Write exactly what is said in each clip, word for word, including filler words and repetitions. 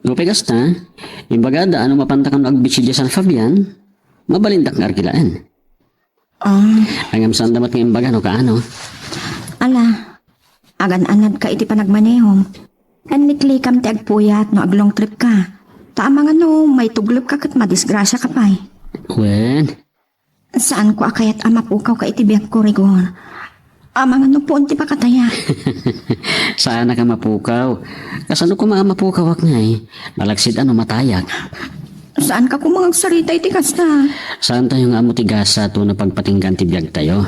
Nupay kasta, imbagada no mapanta kano agbitsi idiay San Fabian, mabalindak nga arkilaen. Ah. Ngem saanda met nga imbaga no kaano. Ala, agan-anadka iti panagmanehom. Inniklikam ti agpuyat no ag-long trip ka. Ta amangan no maituglepka ket madisgrasiaka pay. Wen, Saanko a kayat a mapukawka iti biagko, Rigor. Amangan no puon ti pakatayak. Saanak a mapukaw. Kasano koma a mapukawak ngay? Malaksid a no matayak. Saanka koma nga agsarita iti kasta? Saantayo nga ammo ti gasat wenno pagpatinggaan ti biagtayo.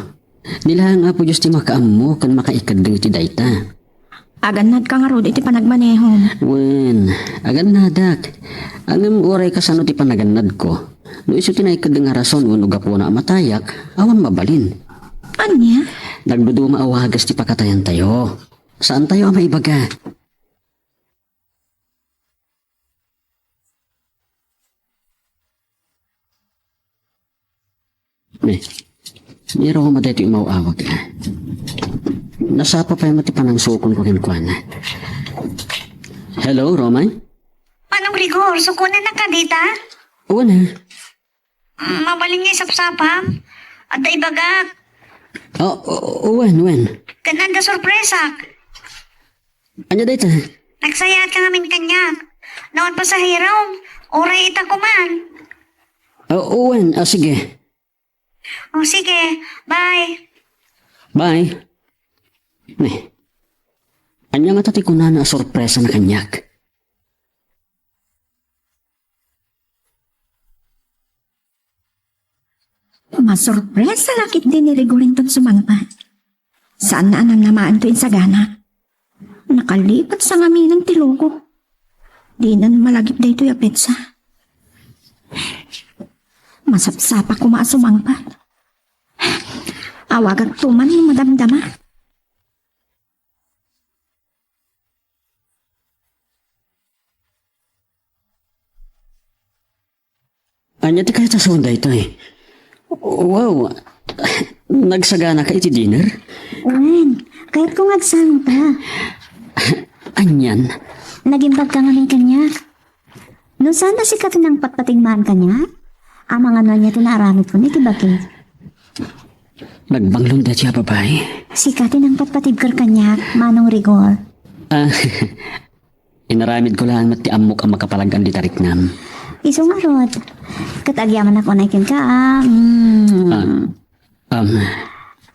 Ni laeng Apo Dios ti makaammo ken makaikeddeng iti dayta. Agannadka ngarud iti panagmanehom. Wen, agannadak. Ngem uray kasano ti panagannadko? No isu ti naikeddeng a rason wenno gapuna a matayak, awan mabalin. Ania? Nagduduma a wagas ti pakatayantayo. Saantayo a maibaga. Ni, ni Roma daytoy umaw-awag. Nasapa pay met ti panangsukonko kenkuana. Hello, Roma? Manong Rigor, sukonannaka dita? Wen a. Mm, mabalin nga isapsapam? Adda ibagak. O, o, wen, wen. Ken adda sorpresak. Ania dayta? Nagsayaatka ngamin kaniak. Awan pasaherom, uray ita koman. O, wen, a, sige. O, sige. Bye. Bye. Ni, ania ngata ti kunana a sorpresana kaniak? Masorpresa la ketdi ni Rigor inton sumangpet. Saanna a namnamaen toy insagana. Nakalipatsa ngamin ti loko. Dinan malagip daytoy a petsa. Masapsapa koma a sumangpet. Awagakto man no madamdama. Ania ti kayat a sawen daytoy? Wow, nagsaganaka iti dinner? Wen, kayatko nga agsangota. Anian? Nagimbagka ngamin kaniak. No saan a sika ti nangpatpatigmaan kaniak, amangan no ania ti naaramidkon iti bagi. Nagbanglon daytoy a babai. Sika ti nangpatpatibker kaniak, Manong Rigor. Ah, inaramidko laeng met ti ammok a makapalag-an dita riknam. Isu ngarud. Ket agyamanak unay kenka, ah. Mm. Ah, um.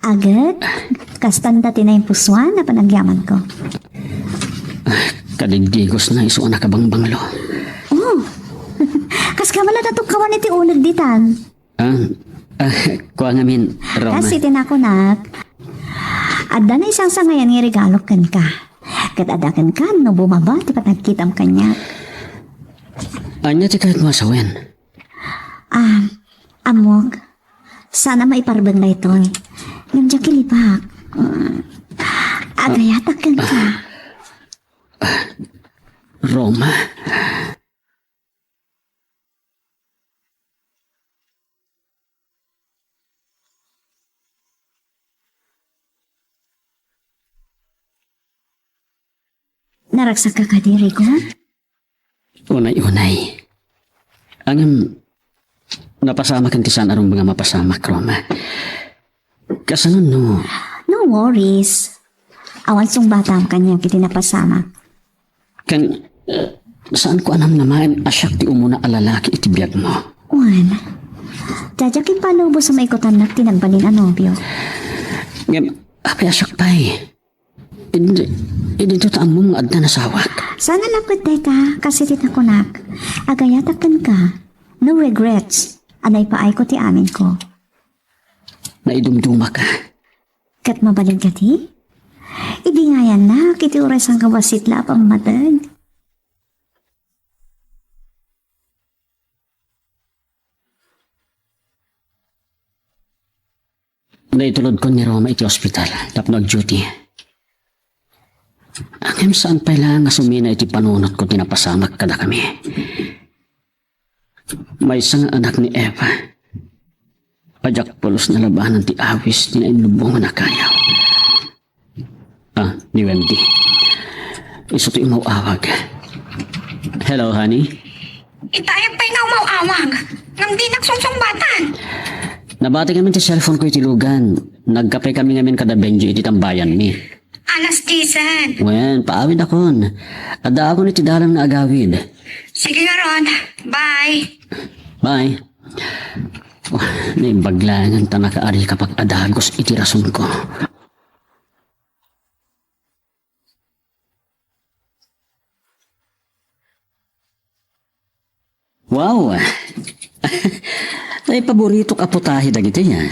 Aget, kasta ti naimpusoan a panagyamanko. Kadigdigos na isu a nakabangbanglo. Oh, kas ka man a natukkawan iti uneg ditan. Ah, ah, kua ngamin, Roma. Kas iti nakunak, adda naisangsangayan nga regalo kenka. Ket adda kenka no bumaba ti panagkitam kaniak. Ania ti kayatmo a sawen? Ah, ammok, saan a maiparbeng daytoy. Ngem diak kilipak. Mm. Agayatak kenka. Roma. Naragsak ka kadi, Rico? Unay-unay. Ngem, napasamak ken ti saan a rumbeng a mapasamak, Roma. Kasano no? No worries. Awan sungbatam kaniak iti napasamak. Ken, eh, saanko a namnamaen a siak ti umuna a lalaki iti biagmo? Wen, diak impalubos a maikutannak ti nagbalin a nobio. Ngem, apay a siak pay? Idi, idinto ta ammom nga addan asawak. Saan a lapud dayta, kas iti nakunak, agayatak kenka, no regrets, a naipaayko ti aminko. Naidumdumaka. Ket mabalin kadi? Ibingayannak iti uray sangkabassit la a pammateg. Naitulodkon ni Roma iti ospital tapno ag-duty. Ngem saan pay laeng nga sumina iti panunotko ti napasamak kadakami. Maysa nga anak ni Eva a diak pulos nalabanan ti awis ti naimbubongan a kayo. Ah, ni Wendy. Isu ti umaw-awag. Hello, honey. Ita, ayak pay nga umaw-awag. Ngem dinak sungsungbatan. Nabati ngamin ti cellphone ko iti lugan. Nagkape kami ngamin kada Benji iti tambayanmi. Alas diesen. Wen, paawidakon. Addaakon iti dalan nga agawid. Sige ngarud. Bye. Bye. Naimbag laengen ta nakaari ka pag-adagos iti rasonko. Wow! Ay, paboritok a putahe dagitoy, ah.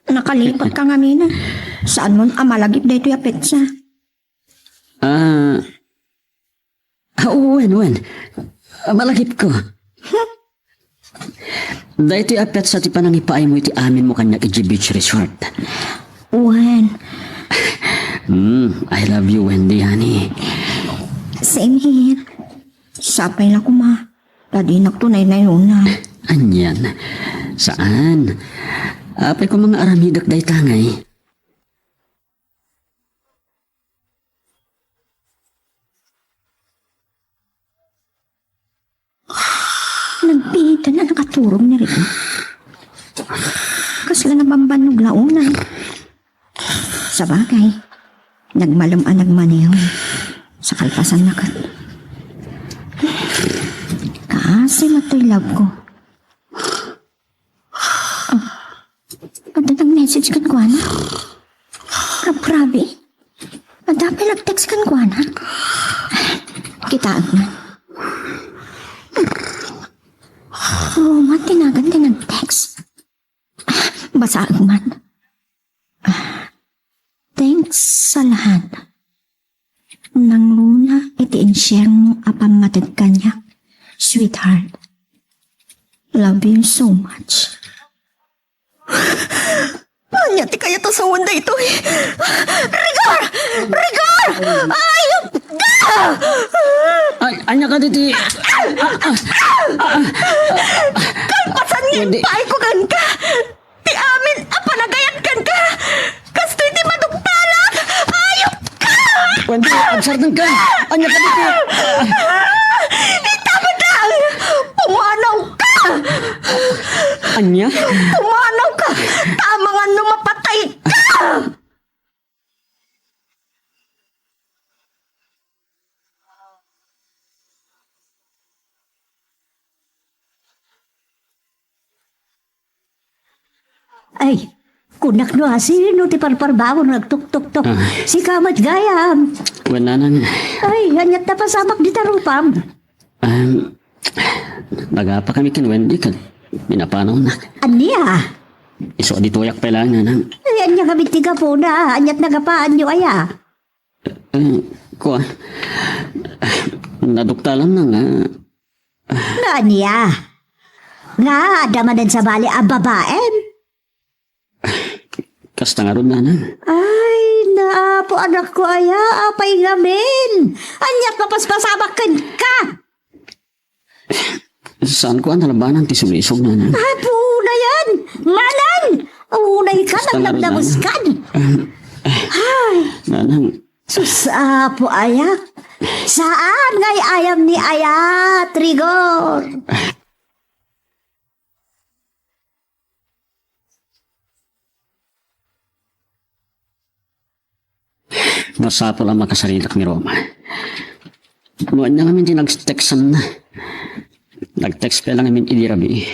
Nakalipat ka ngamin, ah. Saan mon a malagip daytoy a petsa? Ah, ah, wen, wen. Ah, malagipko. Daytoy a petsa ti panangipaaymo iti aminmo kaniak idiay beach resort. Wen. Mm, I love you, Wendy, honey. Same here. Sapay la koma. Ta dinakto naynayona. Anian? Saan? Apay koma nga aramidek dayta ngay. Nagbiitan a nakaturog ni Rico. Kasla nabambannog la unay. Sabagay, nagmalem a nagmaneho. Sa kalpasanna ket. Kaasi met toy love ko. Ah, adda nag-message kenkuana. Agrabe. Adda pay nag-text kenkuana. Kitaek man. Roma ti nagan ti nag-text. Basaek man. Thanks sa lahat. Nangruna iti inshare mo a pammated kaniak, sweetheart. Love you so much. Ania ti kayat a sawen daytoy? Rigor! Rigor! Ay! Ay, ania ka diti? Ah, ah, ah, ah. Kalpasan nga Wendy. Impaay ko kenka. Ti amin a panagayat kenka, kastoy ti maduktalak! Ayupka! Wendy, agsardengka! Ania ka dita? Ita met lang! Pumanawka! Ania? Pumanawka! Ta amangan no mapatayka! Ay, kunak no asino ti parparbaon nga agtuktuktok. Ah. Sika met gayam. Wen, nanang. Ay, aniat ta pasamak dita rupam? Um, nagapa kami ken Wendy ket pinapanawnak. Ania? Isu a ditoyak pay laeng, nanang. Ay, ania kami ti gapuna? Aniat nagapaanyo aya? Eh, kua, naduktalan na nga. Nga ania? Nga adda manen sabali a babaem? Kasta ngarud, nanang. Ay, naapo, anakko aya, apay ngamin? Aniat mapaspasamak kenka? Saanko a nalabanan ti sulisog, nanang. Apo, unayan! Manen! Unay ka, basta nagdamdameskan! Ay! Nanang. Sus, apo, ayak! Saan nga ay-ayam ni ayat, Rigor? Masapul a makasaritak ni Roma. No ania ngamin ti nag-textan na. Nag-text pay lang ngamin idi rabii.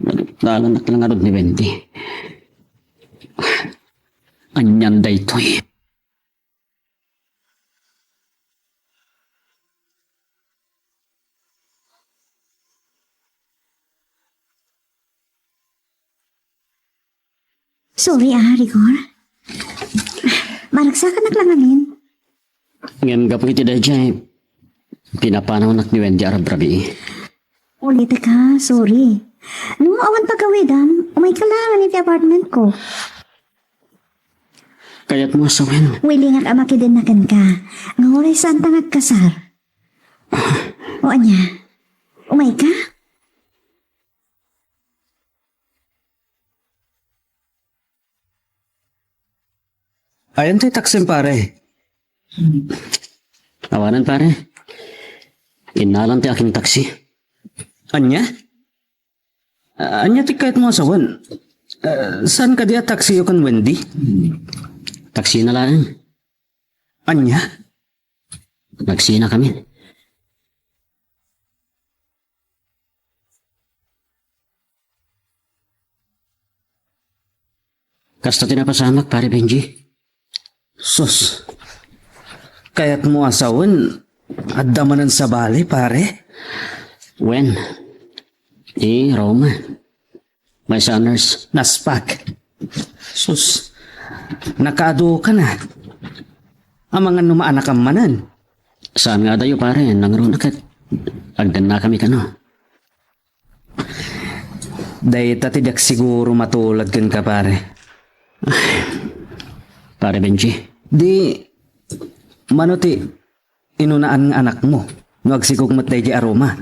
Nagdalanak lang ngarud ni Wendy. Anian daytoy? Sorry, ah, Rigor. Maragsakanak lang amin. Ngem gapu iti daydiay, pinapanawnak ni Wendy a rabrabii. Ulitek, sorry. No awan pagawidam, umayka laeng iti apartment ko. Kayatmo a sawen? Willingak a makidenna kenka. Nga uray saanta nga agkasar. O ania? Umayka? Ayan ti taksim, pare. Awanan, pare. Innalan ti aking taksi. Ania? Ah, ania ti kayatmo a sawen? Ah, saan kadi a taksiyo ken Wendy? Taksina laeng. Ania? Nagsinakamin. Kasta ti napasamak, Pare Benji. Sus, kayatmo a sawen, adda manen sabali, pare? Wen, ni Roma. Maysa a nurse. Naspak. Sus, nakaadukana. Amangan no maanakam manen. Saan nga adayo, pare, nangruna ket agdennakami kano. Dayta ti diak siguro matulad kenka, pare. Pare Benji. Di, mano ti inunaan nga anakmo no agsikog met daydi a Roma?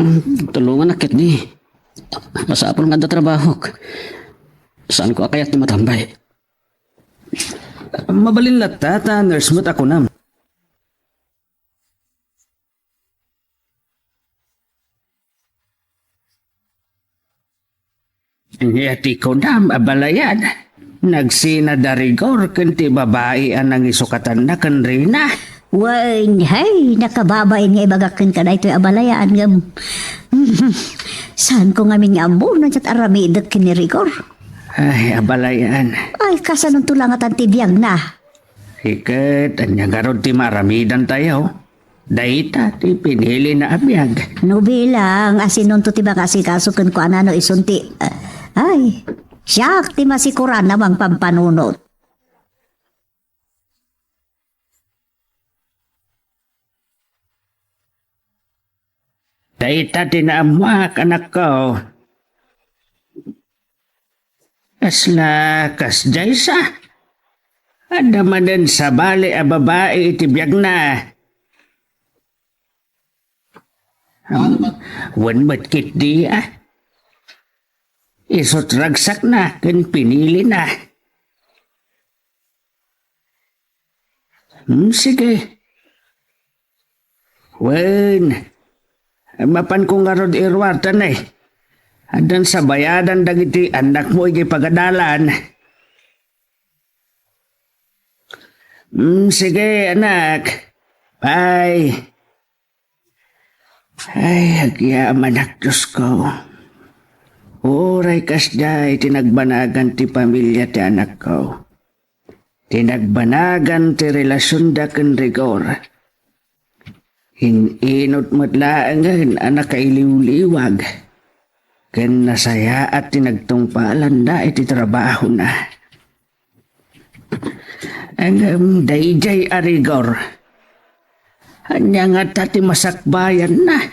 Mm, tulonganak ketdi. Masapul nga adda trabahok. Saanko a kayat ti matambay. Mabalin latta ta nurse met a kunam. Ania ti kunam, abalayan? Nagsina da Rigor ken ti babai a nangisukatanna ken Rina. Wen, hay, nakababain nga ibagak kenka daytoy, abalayan, ngem saanko ngamin nga ammo no diak aramidek ken ni Rigor. Ay, abalayan. Ay, kasanonto la ngatan ti biagna? Iket, ania ngarud ti maaramidantayo? Dayta ti pinilina a biag. No bilang, asinonto ti mangasikaso kenkuana no isun ti, ay, siak ti masikuran a mangpampanunot. Dayta ti naammoak, anakko. Kasla kasdiay sa? Adda manen sabali a babai iti biagna. Hmm, wen met ketdi, a. Isut' ragsakna ken pinilina. Hmm, sige. Wen, mapanko ngarud iruar ta ne. Addan sabayadan dagiti annakmo iti pagadalan. Hmm, sige, anak. Bye. Ay, agyamanak, Diosko. Uray kasdiay ti nagbanagan ti pamilia ti anakko. Ti nagbanagan ti relasionda ken Rigor. In-inut met laengen a nakailiwliwag ken nasayaat ti nagtungpalanna iti trabahona. Ngem daydiay a Rigor, ania ngata ti masakbayanna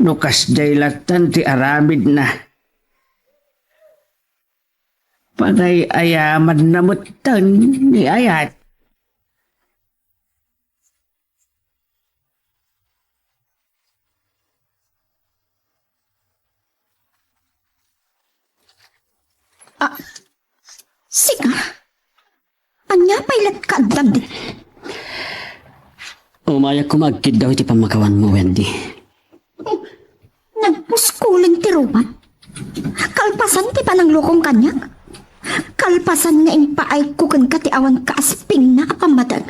no kasdiay lattan ti aramidna? Pagay-ayamanna metten ni ayat. Ah, sika? Ania pay latka adda di? Umayak koma agkiddaw iti pammakawanmo, Wendy. Nagpuskulen ti ruman. Kalpasan ti pananglokom kaniak. Kalpasan nga impaayko kenka ti awan kaaspingna a pammateg.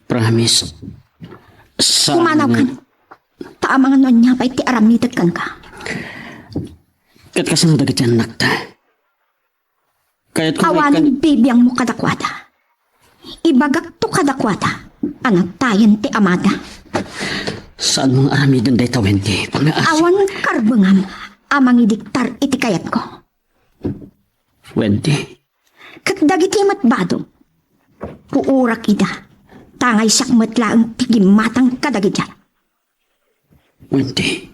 Promise. Saan Pumanaw nga kan. Ta amangan no ania pay ti aramidek kenka. Ket kasano dagiti annakta? Kayatko Awan bibiangmo kadakuada. Ibagakto kadakuada a natayen ti amada. Saanmo nga aramiden dayta, Wendy? Pangaasi. Awan karbengam a mangidiktar iti kayatko. Wendy. Ket dagiti met bado, puurak ida, tangay siak met laeng ti gimmatang kadagidiay. Wendy.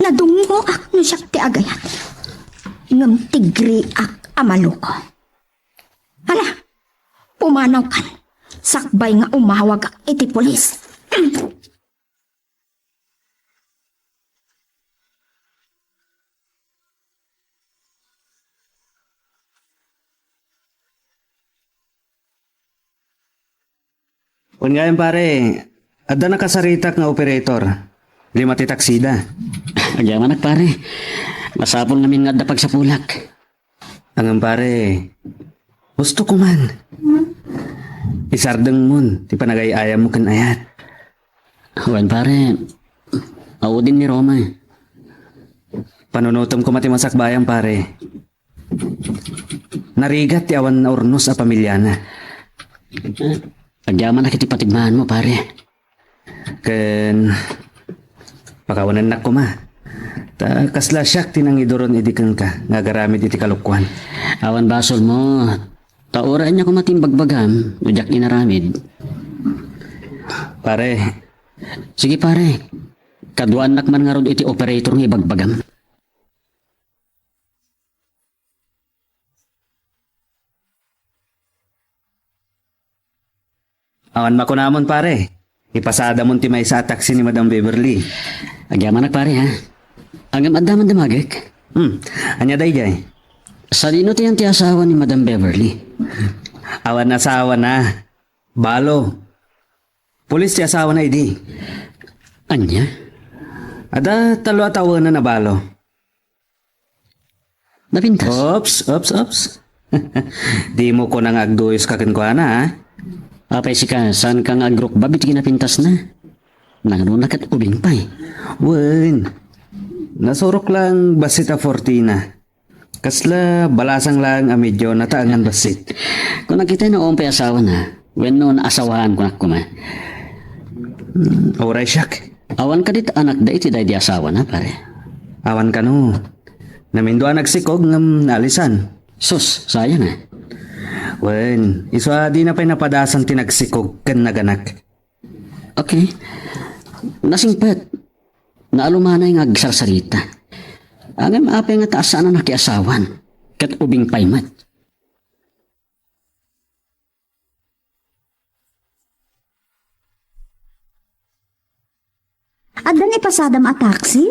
Nadungngoak no siak ti agayat, ngem tigriak a maloko. Hala, pumanawkan, sakbay nga umawagak iti pulis. Wen ngayen, pare, Adda nakasaritak nga operator. Lima ti taksida. Agyamanak, pare. Masapul ngamin nga adda pagsapulak. Ngem, pare, husto ko man. Isardengmon ti panagay-ayammo ken Ayat. Wen, pare, audin ni Roma. Panunotem koma ti masakbayan, pare. Narigat ti awan naurnos a pamiliana. Agyamanak iti patigmaanmo, pare. Ken pakawanennak koma. Ta kasla siak ti nangiduron idi kenka nga agaramid iti kalokuan. Awan basolmo. Ta uray ania koma ti imbagbagam no diak inaramid. Pare. Sige, pare. Kaduaannak man ngarud iti operator nga ibagbagam. Awan makunamon, pare. Ipasadamon ti maysa a taksi ni Madam Beverly. Agyamanak, pare, ha? Ngem adda man damagek? Hmm. Ania daydiay? Sadino ti yan ti asawa ni Madam Beverly? Awan asawana. Balo. Pulis ti asawana idi. Ania? Adda tallo a tawenan a balo. Napintas? Oops, oops, oops. Dimo kuna nga agduyoska kenkuana, ha? Apay sika, saanka nga agrukbab iti kinapintasna? Nangruna ket ubing pay. Wen, nasurok lang bassit a fortina. Kasla balasang lang a medio nataengan bassit. Kung nakita na umpay asawana, wenno naasawahan kunak koma. Hmm, uray siak. Awan kadi ta anakda iti daydi asawana, pare? Awan kano. Namindo a nagsikog ngem naalisan. Sus, sayang, ah. Wen, isu a dina pay napadasan ti nagsikog ken naganak. Okay. Nasingpet. Naalumanay nga agsarsarita. Ngem apay nga ta saan a nakiasawan? Ket ubing pay met. Addan ipasadam a taksi?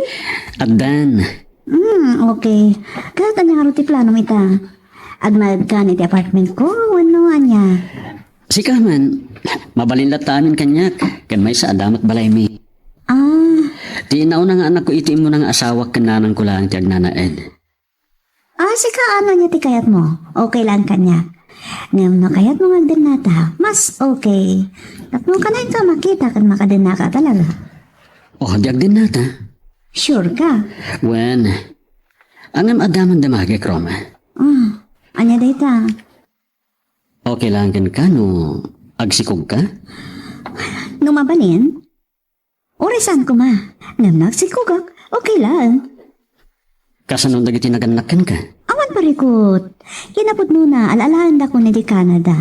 Addan. Hmm, okay. Ket ania ngarud ti planom ita? Agnaedkan iti apartment ko wenno ania? Sika man, mabalin latta amin kaniak, ken maysa adda met balaymi. Ah. Ti nauna nga anakko iti immuna nga asawak ken nanangko laeng ti agnanaed. Ah, sika, ano nia ti kayatmo? Okay lang kaniak. Ngem no kayatmo nga agdennata, mas okay. Tapno kanayon ka makita ken makadennaka talaga. Oh, di agdennata? Sure ka? Wen, ngem adda man damagek, Roma. Ah, ania dayta? Okay lang kenka no agsikog ka? No mabalin? Uray saan koma. Ngem no agsikogak, okay lang. Kasano dagiti nagannak kenka? Awan parikut. Kinapudnona, ala-alaendakon idi Canada.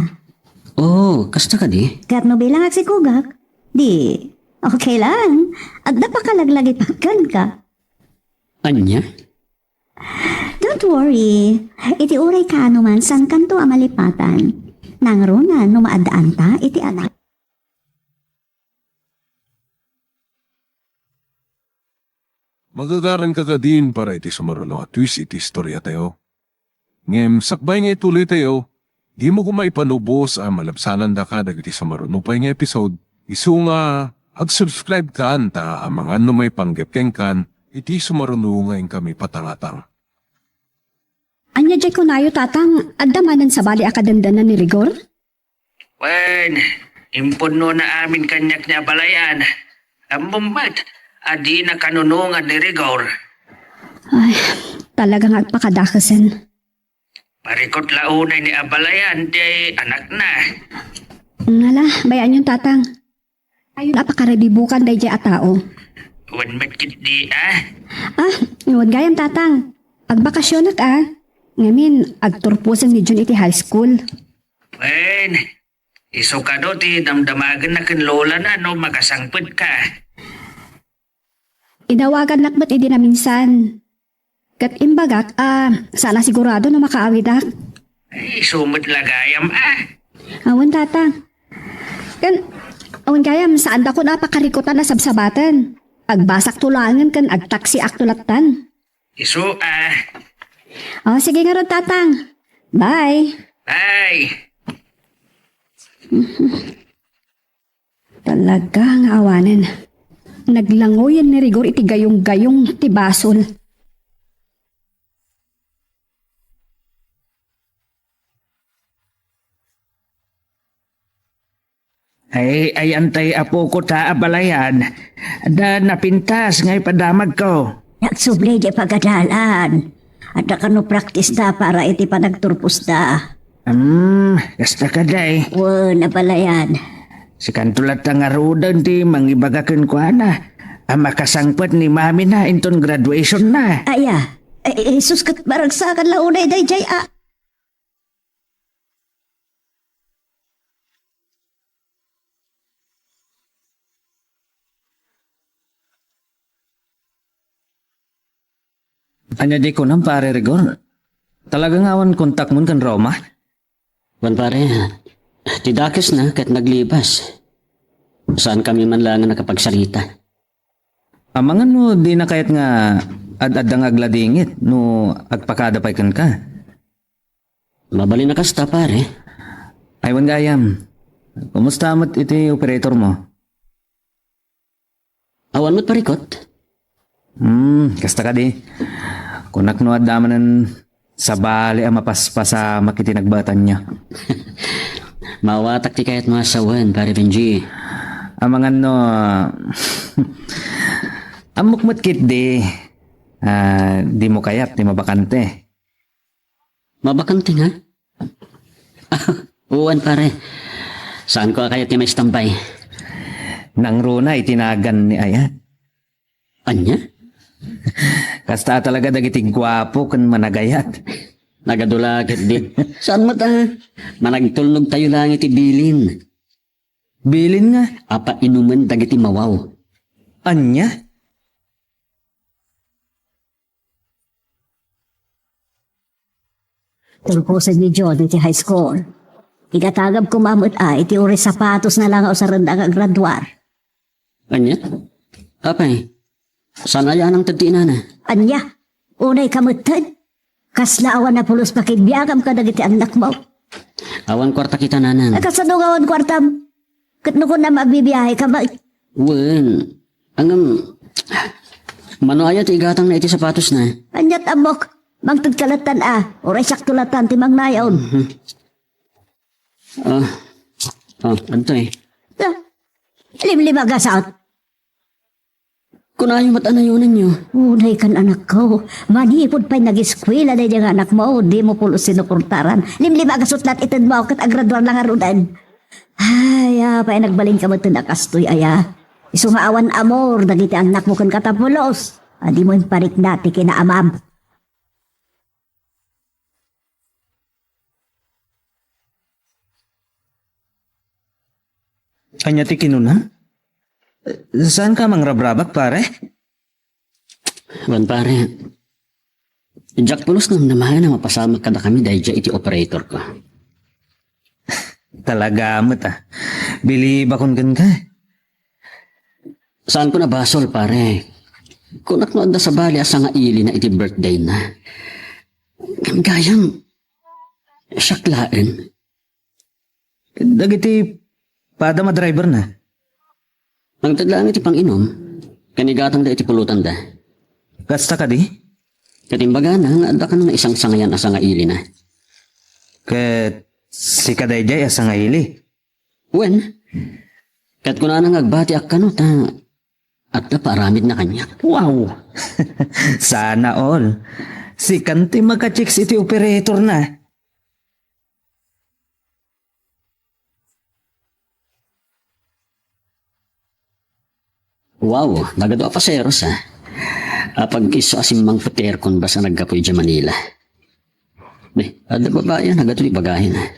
Oh, kasta kadi? Ket no bilang agsikogak, di, okay lang. Adda pakalaglagipak kenka. Ania? Don't worry. Iti uray kaano man, saankanto a malipatan. Nangruna no maaddaanta iti anak. Magagaranka kadin para iti sumaruno a twist iti istoriatayo. Ngem sakbay nga ituloytayo, dimo koma ipanubos a malabsanandaka dagiti sumaruno pay nga episode, isu nga ag-subscribe kan ta amangan no maipanggep kenkan iti sumaruno nga inkami patangatang. Ania diay kunayo, Tatang? Adda manen sabali a kadendenan ni Rigor? Wen, impudnona amin kaniak ni Abalayan. Ammom met a dina kanunongan ni Rigor. Ay, talaga nga agpakadakesen. Parikut la unay ni Abalayan ti anakna. Ngala, bay-anyon, Tatang. Ayon a pakaribibukan daydiay a tao. Wen met ketdi, ah? Ah, wen gayam, Tatang. Agbakasionak, ah. Ngamin, agturposen ni Jun iti high school. Wen, isu kano ti damdamagenna ken lolana no makasangpetka. Inawagannak met idi naminsan. Ket imbagak a saan a sigurado no makaawidak. Ay, isu met la gayam, ah. Awan, Tatang. Ken, awan gayam, saandakon a pakarikutan a sabsabaten. Agbasakto laengen ken agtaksiakto lattan. Isu, ah. Oh, sige ngarud, Tatang. Bye. Bye. Talaga nga awanen. Naglangoyen ni Rigor iti gayong-gayong ti basol. Ay, ay, antay apoko ta abalayan. Da napintas nga ipadamagko. Nagsubli di pagadalan. Adda kano practice da para iti panagturpos da. Hmm, kasta ka, day. Wen, abalayan. Sikanto latta nga ruden ti mangibaga kenkuana a makasangpet ni mami na inton graduation na. Aya, eh, Jesus, ket maragsakan la unay dayjay a. Ania di kunam, Pare Rigor? Talaga nga awan kontakmon ken Roma? Wen, pare, ti dakesna ket naglibas. Saan kami man la nga nakapagsarita. Amangan no dina kayat nga ad-adda nga agladingit no agpakada pay kenka. Mabalin a kasta, pare. Ay, wen gayam. Kumusta met iti operator mo? Awan met parikot. Hmm, kasta kadi. Kunak no adda manen sabali a mapaspasamak iti nagbatanyo. Maawatak ti kayatmo a sawen, Pare Benji. Amangan no, ammok met ketdi, ah, dimo kayat ti mabakante. Mabakante nga? Wen, pare. Saanko a kayat ti maistambay. Nangruna iti nagan ni Ayat. Ania? Kasta talaga dagiti guapo ken managayat. Nagadula ketdi. Saan met a? Managtulnogtayo laeng iti bilin. Bilin nga? Apainumen dagiti mawaw. Ania? Turposen ni John iti high school. Igatagab koma met a iti uray sapatosna la nga usarenda nga aggraduar. Ania? Apay, saan aya a nangted ti inana? Ania? Unay ka metten? Kasla awan a pulos pakibiagam kadagiti annakmo? Awan kuarta kita, nanang. Ay, kasano nga awan kuartam? Ket no kunam agbibiahe ka met? Wen. Ngem, mano aya ti igatangna iti sapatosna? Aniat ammok, mangted ka lattan a, uray siakto lattan ti mangnayon. Mhm. Ah, ah, adtoy. Ah, limlimagasat. Kunayo met a nayonanyo. Unay kan, anakko. Manipud pay nagiskuela daydiay nga anakmo, dimo pulos sinuportaran. Limlimagasat la't itedmo ket agraduar la ngaruden. Ay, apay nagbalinka met a kastoy aya. Isu nga awan amor dagiti annakmo kenka ta pulos a dimo imparikna ti kinaamam. Ania ti kinuna? Saanka mangrabrabak, pare? Wen, pare. Diak pulos namnamaen a mapasamak kadakami daydiay iti operatorko. Talaga met a. Bilibakon kenka. Saanko a basol, pare. Kunak no adda sabali a sangailina iti birthdayna. Gayam, siak laeng. Dagiti padam a driverna? Nangted laeng iti pang-inum, ken igatangda iti pulotanda. Kasta kadi? Ket imbagana nga adda kano naisangsangayan a sangailina. Ket sika daydiay a sangaili? Wen, ket kunana nga agbatiak kano ta adda paaramidna kaniak. Wow! Sana all. Sikan ti maka-chicks iti operatorna. Wow, nagadu a paseros, ah. Apag isu a simmangpeterkon basta naggapu idiay Manila. Be, adda babai a nagadu ti bagahen, ah.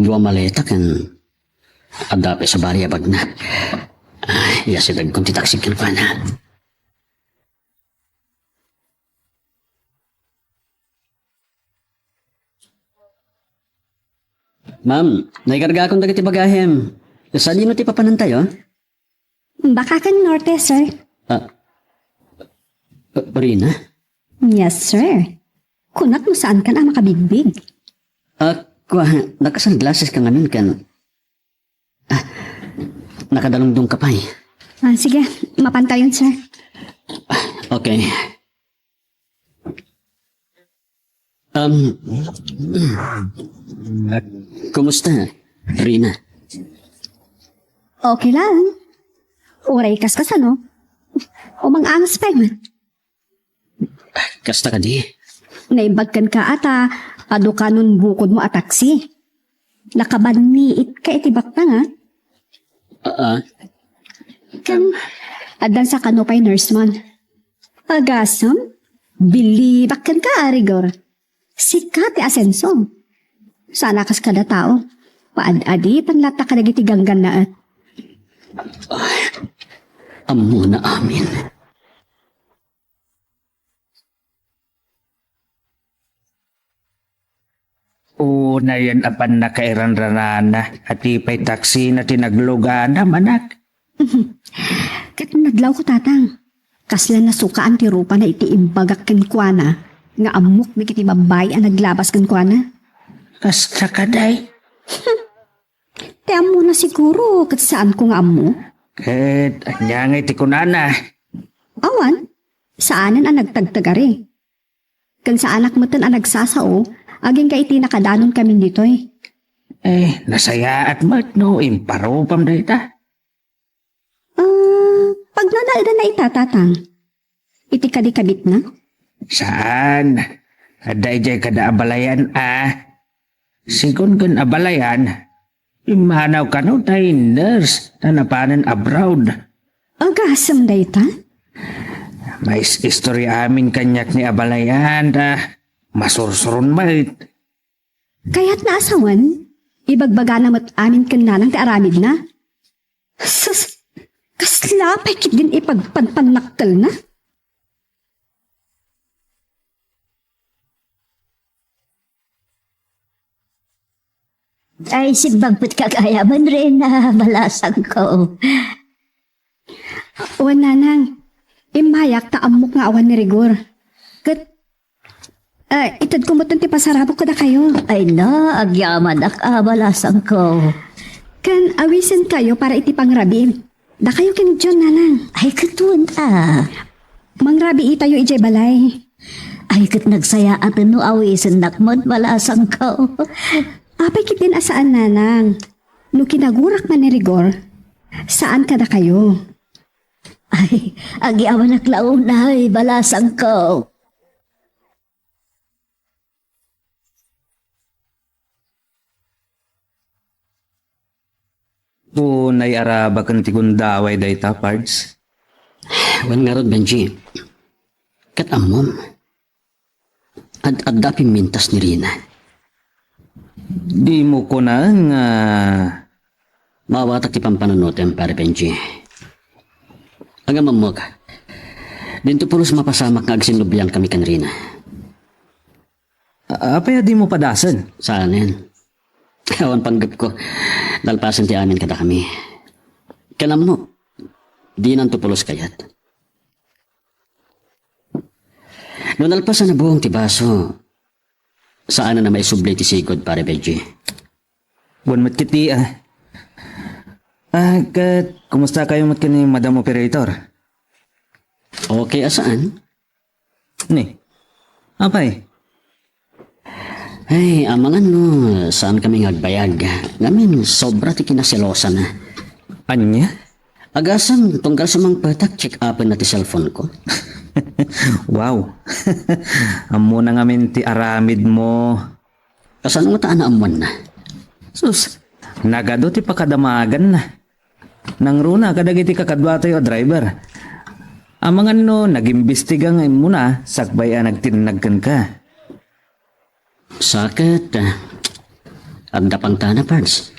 Dua maleta ken adda pay sabali a bagna. Ah, iyasidegkon ti taksi kenkuana. Ma'am, naikargakon dagiti bagahem. Sadino ti papanantayo? Bakaken Norte, sir. Ah, Rina? Yes, sir. Kunak no saan ka na makabigbig. Ah, kua, naka-sunglasses ka ngamin kan. Ah, Nakadalungdong ka pay. Ah, sige, mapantayon, sir. Okay. Um, kumusta, Rina? Okay lang. Uray kas kasano? Umang-angas pa man. Kasta kadi? Naimbag kenka ata, adu kanon bukodmo a taksi. Nakabanniit ka iti baknang, a? Aa. Ken, addan sa kano pay nurse man. Agasem, bilibak kenka, a Rigor. Sika ti asensom. Saan a kas kada tao. Paad-aditan latta kadagiti ganggannaet. Ammona amin. Unayen a pannakairanranana, a ti pay taksina ti naglugana, manak. Ket nadlawko, Tatang. Kasla nasukaan ti rupana iti imbagak kenkuana nga ammok dagiti babbai a naglabas kenkuana. Kasta kadi? Ti ammona siguro, ket saanko nga ammo. Ket ania ngay ti kunana? Awan, saanen a nagtagtagari. Ken saanak metten a nagsasao, agingga iti nakadanonkamin ditoy. Eh, nasayaat met no imparupam dayta. Ah, pagnanaedanna ita, Tatang? Iti kadi kabitna? Saan. Adda idiay kada abalayan a. Sigun ken abalayan, immanaw kano tay nurse ta napanen abroad. Agasem dayta? Mais-istorya amin kaniak ni abalayan ta masursuron met. Kayatna a sawen, ibagbagana met amin ken nanang ti aramidna. Sus, kasla pay ketdin ipagpanpannakkelna? Ay, simbagpet ka gayam, Rina, balasangko. Wen, Nanang, immayak ta ammok nga awan ni Rigor. Ket, ah, itedko metten ti pasarabok kadakayo. Ay na, agyamanak a, balasangko. Ken awisenkayo para iti pangrabiim. Dakayo ken John, Nanang. Ay, ket wen a. Mangrabiitayo idiay balay. Ay, ket nagsayaaten no awisennak met, balasangko. Apay ketdin a saan, Nanang? No kinagurak man ni Rigor, saan kadakayo. Ay, agyamanak la unay, balasangko. Unay arabaken ti gundaway dayta, Pards. Wen ngarud, Benji. Ket ammom, ad-adda pimmintas ni Rina. Dimo kunaen nga maawatak ti pampanunotem, Pare Benji. Ngem ammok, dinto pulos mapasamak nga agsinnubliankami ken Rina. A-, apay a dimo padasen? Saanen. Awan panggepko. Nalpasen ti amin kadakami. Ken ammok, dinanto pulos kayat. No nalpas a nabuong ti baso, saanen a maisubli ti sigud, Pare Benji. Wen met ketdi, a. A, ket, kumustakayo met ken ni Madam Operator? Okay a saan? Ni, apay? Ay, amangan no saankami nga agbayag. Ngamin, sobra ti kinaselosana. Ania? Agasem, tunggal sumangpetak, check-upenna ti cellphone-ko. Wow. Ammona ngamin ti aramidmo. Kasano ngata a naammoanna? Sus, nagadu ti pakadamaganna. Nangruna kadagiti kakaduatayo a driver. Amangan no nagimbestiga nga immuna sakbay a nagtinnag kenka. Sa ket, ah, adda pangtana, Pards.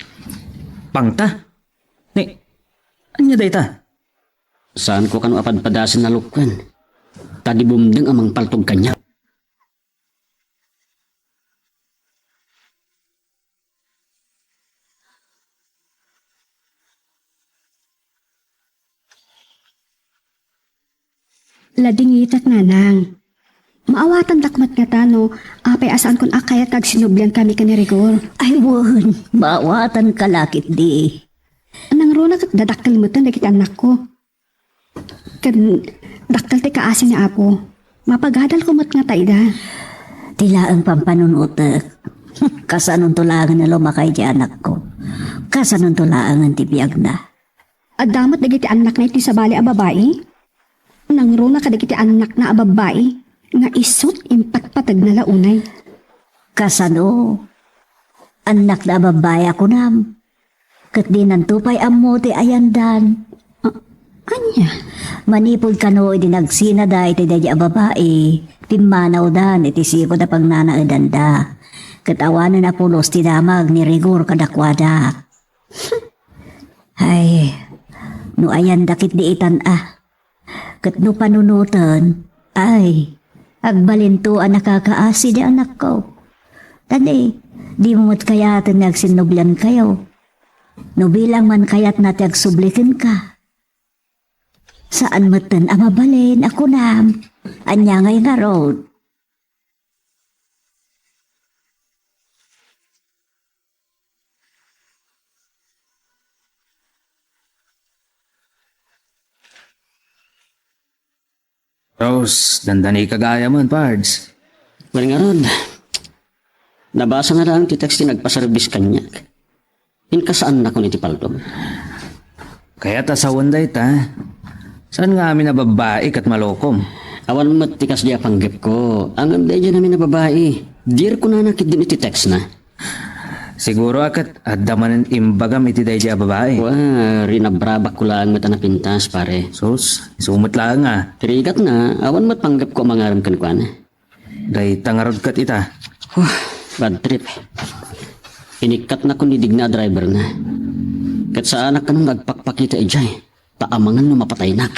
Pangta? Ni, ania dayta? Saanko kano a padpadasen a lukuen. Ta di bumdeng a mangpaltog kaniak. Ladingitak, Nanang. Maawatandak met ngata no apay a saankon a kayat nga agsinubliankami ken ni Rigor. Ay wen, maawatanka la ketdi. Runa ket dadakkel metten dagiti annakko. Ken dakkel ti kaasi ni Apo. Mapagadalko met ngata ida. Ti laeng pampanunotek. Kasanonto laengen a lumaka iti anakko? Kasanonto laengen ti biagna? Adda met dagiti annakna iti sabali a babai? Nangruna kadagiti annakna a babbai nga isut' impatpategna la unay. Kasano? Annakna a babbai a kunam? Ket dinanto pay ammo ti ayandan. A-, ania? Manipud kano idi nagsinada iti daydi a babai, pimmanawdan iti sipud a pagnanaedanda. Ket awanen a pulos ti damag ni Rigor kadakuada. Ay, no ayanda ketdi itan a. Ket no panunoten, ay, agbalinto a nakakaasi di anakko. Tani, dimo met kayaten nga agsinnubliankayo. No bilang man kayatna ti agsubli kenka. Saan metten a mabalin a kunam, ania ngay ngarud? Rose, dandani ka gayamen, Pards. Wen ngarud, nabasa na lang ti text ti nagpaservice kaniak. Inkasaannakon iti paltog. Kayat a sawen dayta. Saan nga amin a babbai ket malukom? Awan met ti kasdi a panggepko. Ngem daydiay amin a babbai. Diri kunana ketdin iti text na. Siguro a ket adda manen imbagam iti daydiay a babai. Wa, rinabrabakko laeng met a napintas, pare. Sus, isu met laeng a. Ti rigatna, awan met panggepko a mangarem kenkuana. Dayta ngarud ket ita. Huh, bad trip. Inikkatnakon ni Digna a driver na. Ket saanak kano nga agpakpakita idiay, ta amangan no mapataynak.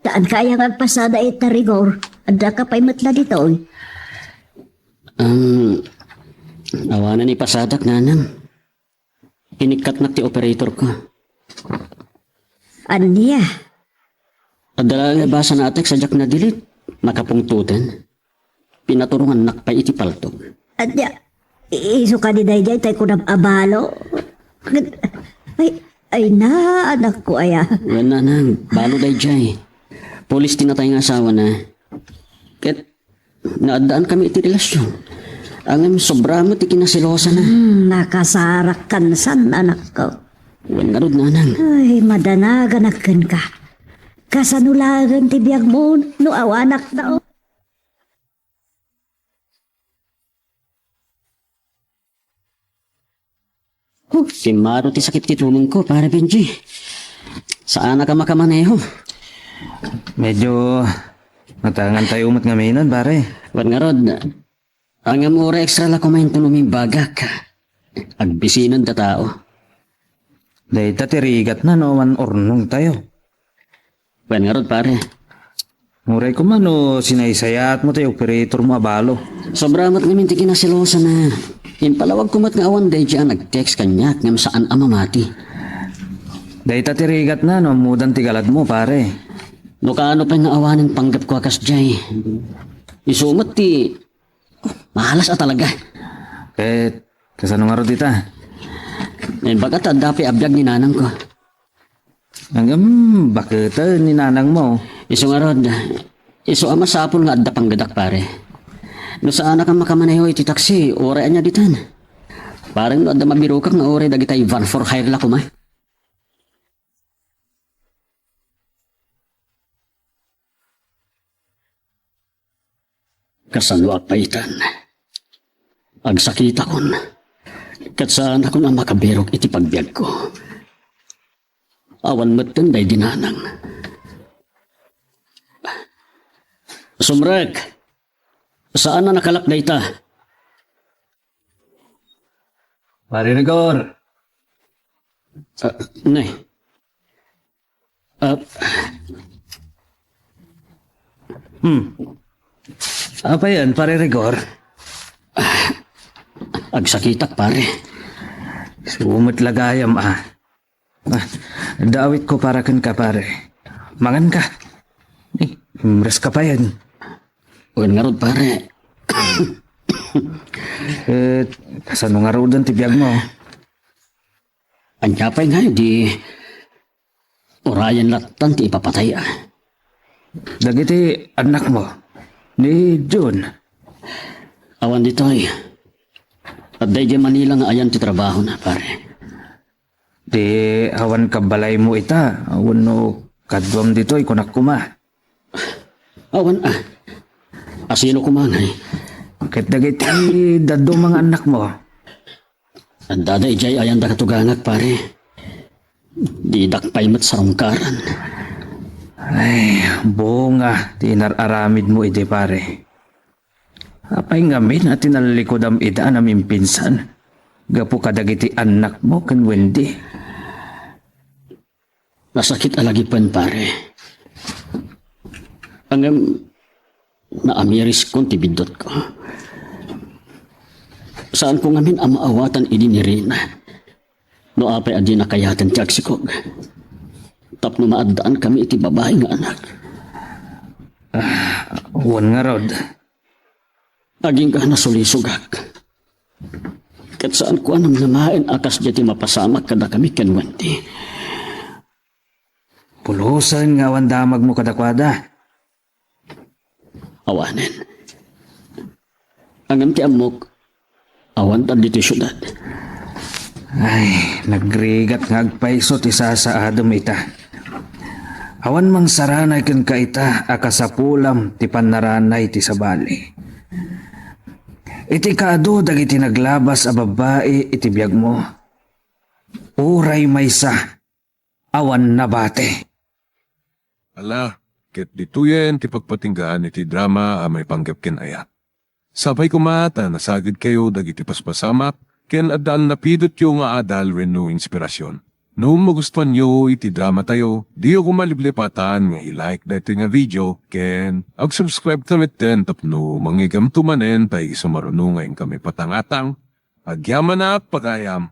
Saan kaya nga agpasada ita, Rigor? Adda ka pay met la ditoy? Um, awanan ipasadak, nanang. Inikkatnak ti operator ko. Ania? Adda laeng nabasa na a text a diak na-delete. Nakapungtoten. Pinaturongannak pay iti paltog. Ania? Isu kadi daydiay tay kunam a balo? Ay, ay na, anakko aya. Wen, nanang, balo daydiay. Pulis ti natay nga asawana. Ket naaddaan kami iti relasyon. Ngem sobra met ti kinaselosana. Hmm, nakasarak kansan, anakko. Wen ngarud, nanang. Ay, madanaganak kenka. Kasano laeng ti biagmo no awanak na? Huh, simmaro ti sakit ti tulongko, Pare Benji. Saanak a makamaneho. Medyo matangan tayo met ngamin, pare. Wen ngarud, ngem uray extra la koma inton umimbagak. Agbisinan ta tao. Dayta ti rigatna no awan urnong tayo. Wen ngarud, pare. Uray koma no sinaysayaatmo ti operatormo a balo. Sobra met ngamin ti kinaselosana. Impalawagko met nga awan daydiay a nag-text kaniak ngem saan a mamati. Dayta ti rigatna no ammodan ti galadmo, pare. No kaano pay nga awanen panggepko a kasdiay. Isu met ti malas a talaga. Ket kasano ngarud ita? Naimbag a ta adda pay a biag ni nanangko. Ngem baketen ni nanangmo? Isu ngarud, isu a masapul nga adda panggedak, pare. No saanak a makamaneho iti taksi, uray ania ditan. Pare, no adda mabirokak nga uray dagitay van for hire la koma. Kasano a paitan? Agsakitakon. Ket saanakon a makabirok iti pagbiagko. Awan metten daydi nanang. Sumrek! Saan a nakalak dayta? Pare Rigor. Ah, nay. Ah. Hmm. Apay yan, Pare Rigor? Agsakitak, pare. Sumet lagayam, ah. Ah, dawit ko para kenka, pare. Mangan ka. Eh, imres ka payen. Wen ngarud, pare. Eh, kasano ngaruden ti biagmo? Ania pay nga di urayen lattan ti ipapatay, a? Dagiti annakmo, ni Jun. Awan ditoy. Adda idiay Manila nga ayan ti trabahona, pare. Di awan kabalaymo ita, wenno kaduam ditoy, kunak koma. Awan, a. Asino koma ngay? Ket dagiti dadduma nga annakmo? Addada idiay ayanda katugangak, pare. Didak pay met sarungkaran. Ay, bunga ti inar-aramidmo idi, pare. Apay ngamin a tinallikudam ida a namimpinsan gapu kadagiti annakmo ken Wendy? Nasakit a lagipen, pare. Ngem, naamiriskon ti biddutko. Saanko ngamin a maawatan idi ni Rina. No apay a dina kayaten ti agsikog. Tapno maaddaan kami iti babai nga anak. Ah, wen ngarud. Agingga nasulisogak. Ket saanko a namnamaen a kasdiay ti mapasamak kadakami ken Wendy. Pulosen nga awan damagmo kadakuada. Awanen. Ngem ti ammok, awanda ditoy siudad. Ay, nagrigat nga agpayso ti sasaadem ita. Awan mangsaranay kenka ita a kasapulam ti pannaranay ti sabali. Iti kaadu dagiti naglabas a babbai iti biagmo, uray maysa, awan nabati. Ala, ket ditoyen ti pagpatinggaan iti drama a maipanggep ken ayat. Sapay koma ta nasagidkayo dagiti paspasamak ken addaan napidotyo nga adal wenno inspirasyon. No magustuanyo iti dramatayo, diyo koma liplipatan nga i-like daytoy nga video ken ag-subscribe ta metten tapno mangigamto manen ta isumaruno nga inkami patangatang. Agyamanak pagayam.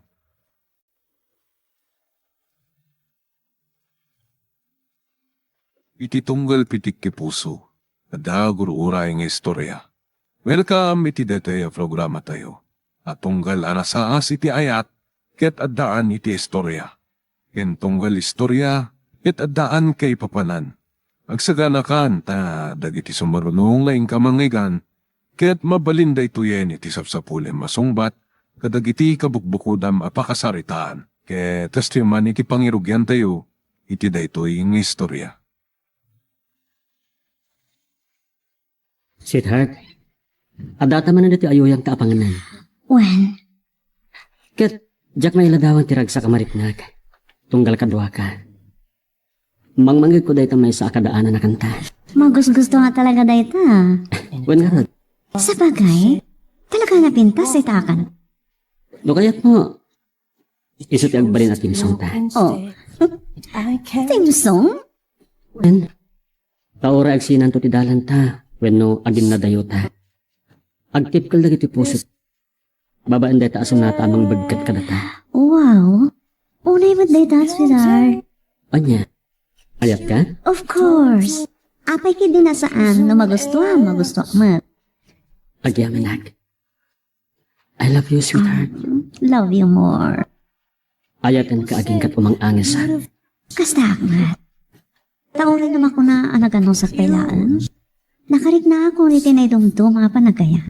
Iti tunggal pitik ti puso, adda gur-uray nga istorya. Welcome iti daytoy a programatayo a tunggal a nasaas iti ayat ket addaan iti istorya. Ken tunggal istorya ket addaan kaipapanan. Agsaganakan ta dagiti sumaruno nga inka mangngeggan ket mabalin daytoyen iti sapsapulem a sungbat kadagiti kabukbukodam a pakasaritaan ket kastoy man iti pangirugiantayo iti daytoy nga istorya. Sweetheart, addata manen ditoy ayuyangta a panganan. Wen. Ket diak mailadawan ti ragsak a mariknak. Tunggal kaduaka. Mangmangngegko dayta maysa a kadaanan a kanta. Magusgusto nga talaga dayta. Wen ngarud. Sabagay, talaga napintas dayta a kanta. No kayatmo, isu ti agbalin a theme song ta. Oh. Theme song? Wen, ta uray agsinanto ti dalanta, wenno aginnadayota. Agtipkel dagiti puso. Babaen dayta a sonata a mangbegget kadata. Wow! Unay met dayta, sweetheart. Ania? Ayatka? Of course. Apay ketdi a saan no magustuam, magustuak met. Agyamanak. I love you, sweetheart. Um, love you more. Ayatenka agingga umang-angesan. Kasta met. Ta uray no makuna a naganusak pay laeng, nakariknaak iti naidumduma a panagayat.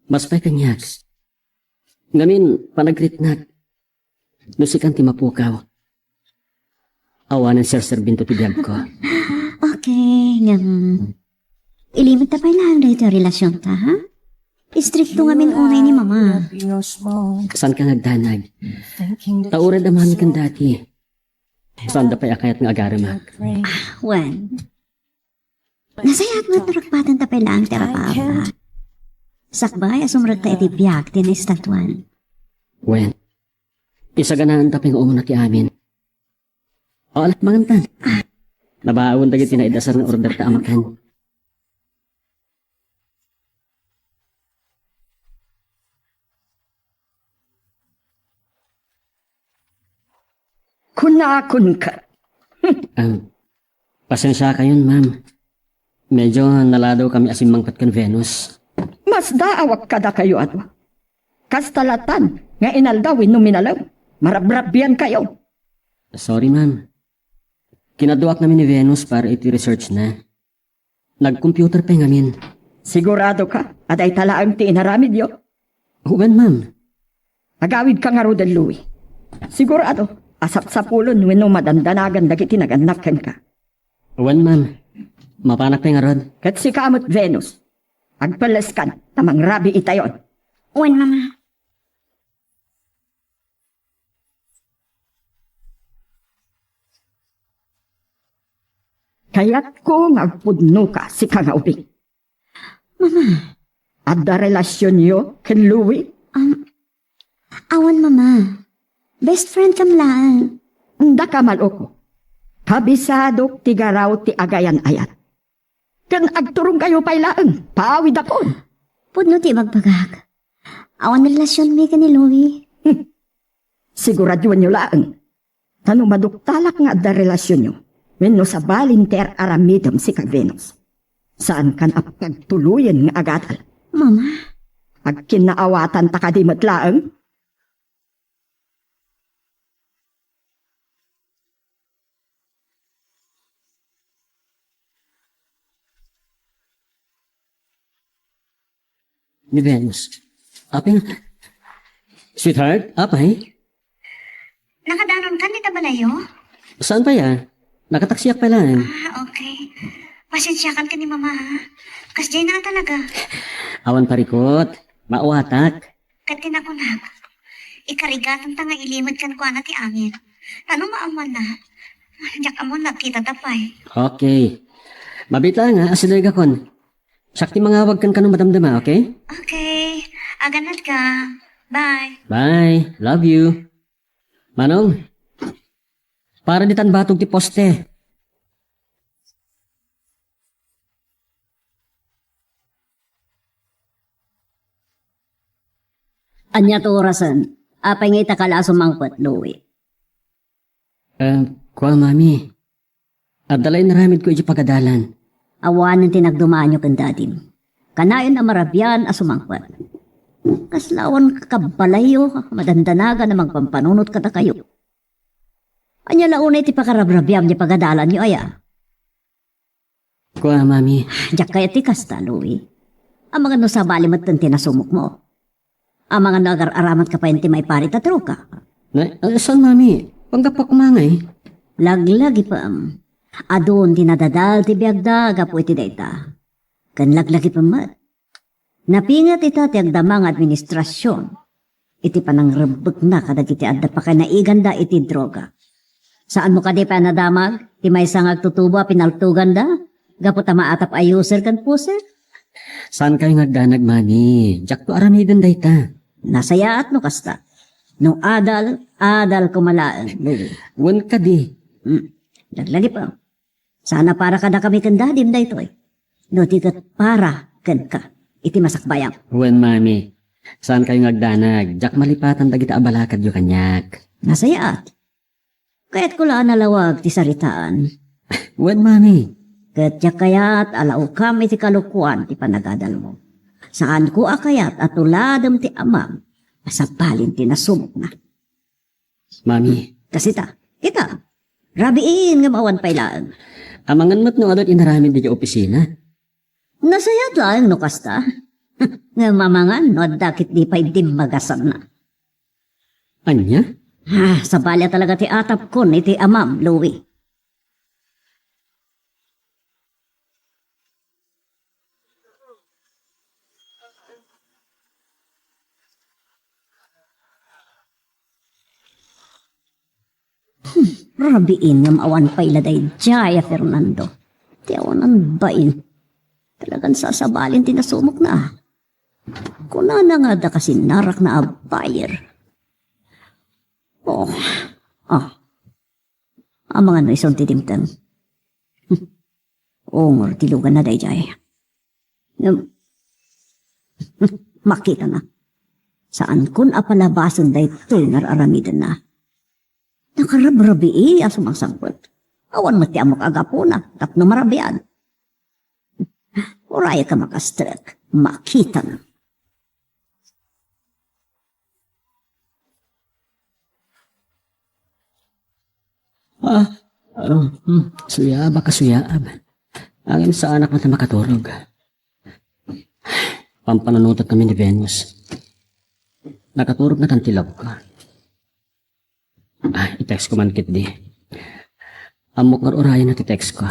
Mas pay kaniak. Ngamin, panagriknak. No sikan ti mapukaw, awanen serserbinto ti biagko. Okay, ngem, ilimedta pay laeng daytoy a relasionta, ha? Istrikto ngamin unay ni Mama. Saanka nga agdanag? Ta uray adda Mami ken Daddy, saanda pay a kayat nga agaremak. Ah, wen. Nasayaat met no ragpatenta pay laeng ti arap-arabak. Sakbay a sumrekta iti biag ti naestatuan. Wen, isaganaanta pay nga umuna ti amin. O, ala, mangantan. Nabaon dagiti naid-asar nga orderta a makan. Kunakon ka. Am, Pasensiakayon, ma'am. Medyo naladaw kami a simmangpet ken Venus. Masdaawak kadakayo a dua. Kasta latan nga inaldaw wenno minalem, marabrabiankayo. Sorry, ma'am. Kinaduak ngamin ni Venus para iti research na. Nag-computer pay ngamin. Sigurado ka a dayta laeng ti inaramidyo? Wen, ma'am. Agawidka ngaruden, Louie. Sigurado a sapsapulon wenno madandanagan dagiti nagannak kenka. Wen, ma'am. Mapanak pay ngarud. Ket sika met, Venus. Agpelleskan ta mangrabiitayon. Wen, mama. Kayatko nga agpudnoka, sika nga ubing. Mama. Adda relasionyo ken Louie? Um, awan, mama. Best friend kam laeng. Daka, Maluko. Kabisadok ti garaw ti agayan-ayat. Ken agturongkayo pay laeng, paawidakon. Pudno ti ibagbagak. Awan relasionmi ken ni Louie. Siguraduenyo laeng. Ta no maduktalak nga adda relasionyo, wenno sabalin ti ar-aramidem, sika Venus, saankan a pagtuloyen nga agadal. Mama? Agkinnaawatanta kadi met laeng? Ni Venus. Apay nga. Sweetheart, apay? Nakadanonkan dita balayo? Saan pay a? Nakataksiak pay laeng. Ah, okay. Pasensiakan ken ni mama, ha? Kasdiay na talaga. Awan parikut. Maawatak. Ket ti nakunak, ikarigatanta nga ilimed kenkuana ti angin. Ta no maammoanna, diak ammo no agkitata pay. Okay. Mabiit laeng a, asidegakon. Siak ti mangawag kenka no madamdama, okay? Okay. Agannad ka. Bye. Bye. Love you. Manong, para ditan batog ti poste. Ania ti orasen? Apay nga ita ka la a sumangpet, Louie? Eh, kua, Mami. Adda la inaramidko iti pagadalan. Awanen ti nagdumaanyo ken dadim. Kanayon a marabian a sumangpet. Kasla awan ka balayyo, madandanagan a mangpampanunot kadakayo. Ania la unay ti pakarabrabiam ti pagadalanyo aya? Kua, Mami. Diak kayat ti kasta, Louie. Amangan no sabali metten ti nasumokmo. Amangan no agar-aramat ka pay ti maiparit a droga. Na, ah, saan, Mami? Panggapok mangay. Laglagipem. Adun ti nadadal ti biagda gapu iti dayta. Ken laglagipem met. Napinget ita ti agdama nga administrasion iti panangrebbekna kadagiti adda pakainaiganda iti droga. Saanmo kadi pay a nadamag ti maysa nga agtutubo a pinaltoganda gapu ta maatap a user ken poser? Saankayo nga agdanag, Mami. Diakto aramiden dayta. Nasayaat no kasta. No adal, adal koma laeng. Wen kadi. Hmm. Laglagipem. Saan a para kadakami ken dadim daytoy. No di ket para kenka iti masakbayam. Wen, Mami. Saankayo nga agdanag. Diak malipatan dagiti abalakadyo kaniak. Nasayaat. Kayatko la a nalawag ti saritaan. Wen, Mami. Ket diak kayat a laukam iti kalokuan ti panagadalmo. Saanko a kayat a tuladem ti amam a sabalin ti nasumokna. Mami. Kasita, kita. Rabiin ngem awan pay laeng. Amangan met no adun inaramid ditoy opisina. Nasayaat laeng no kasta. Ngem amangan no adda ket di pay dimmagasanna. Ania? Ah, sabali a talaga ti atapkon iti amam, Louie. Hmm, rabiin ngem awan pay la daydiay a Fernando. Ti awanan bain. Talagan sasabalin ti nasumokna. Kunana nga adda kasinnarakna a buyer. Oh. Ah. Amangan no isun ti dimteng. Ungor ti luganna daydiay. Ngem, makitana. Saankon a palabasen daytoy nga ar-aramidenna. Nakarabrabii a sumangsangpet. Awan met ti ammok a gapuna tapno marabian. Uray ka makastrek, makitam. Ah, ah, hmm, suyaab a kasuyaab. Ngem saanak met a makaturog. Pampanunotek kami ni Venus. Nakaturog natan ti love ko. Ah, i-text ko man ketdi. Ammok nga ur-urayenna ti text ko.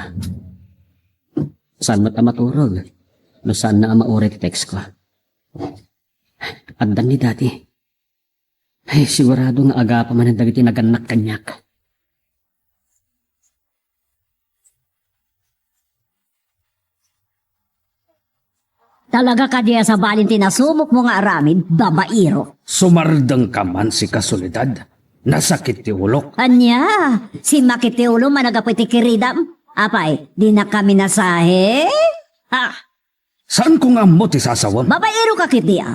Saan met a maturog no saanna a mauray ti text ko. Addan ni Daddy. Ay, sigurado nga agapa manen dagiti nagannak kaniak. Talaga kadi a sabalin ti nasumokmo nga aramid, babaero? Sumardengka man, sika Soledad. Nasakit ti ulok. Ania? Simmakit ti ulom a naggapu iti kiridam? Apay, dinakami nasahe? Ha? Saanko nga ammo ti sasawem. Babaero ka ketdi a.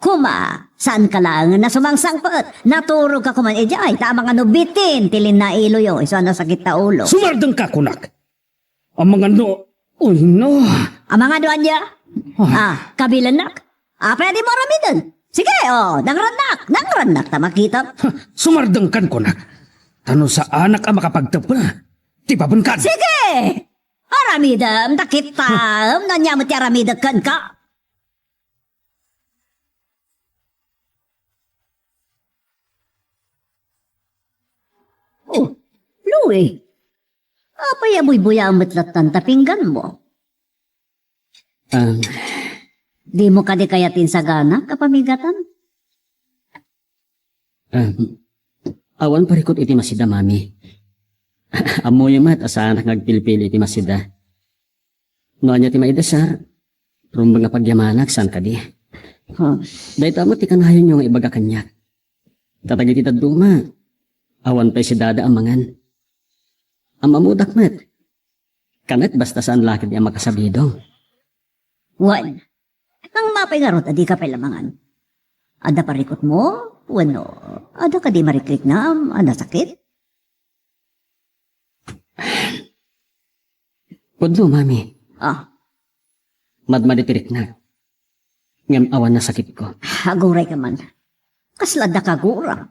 Kuma, saanka laengen a sumangsangpet. Naturogka koman idiay, ta amangan no bitin ti linnailoyo, isu a nasakit ta ulo. Sumardengka, kunak. Amangan no, uy, no. Amangan no ania? Ah. Ah, kabilennak. Apay a dimo aramiden? Sige, oh, nangrannak, nangrannak, ta makitam. Sumardengkan, kunak. Ta no saanak a makapagteppel, ti babenkan. Sige! Aramidem, ta kitam, no ania met ti aramidek kenka. Oh, Louie, apay a buybuyaem met lattan ta pingganmo? Ah. Dimo kadi kayat insaganak a pamigatan? Ah, awan parikut iti masida, Mami. Ammoyo met a saanak nga agpilpili iti masida. No ania ti maidasar, rumbeng a pagyamanak, saan kadi? Ha? Dayta met ti kanayonyo nga ibaga kaniak. Ta dagiti dadduma, awan pay si Dada a mangan. Am-ammodak met. Kanet basta saan la ketdi a makasabidong. Wen, nang mapay ngarud a dika pay la mangan. Adda parikutmo? Wenno, adda kadi marikriknam a nasakit? Pudno, Mami. Ah. Madmadi ti riknak. Ngem awan nasakitko. Aguray ka man. Kasla adda kaguram.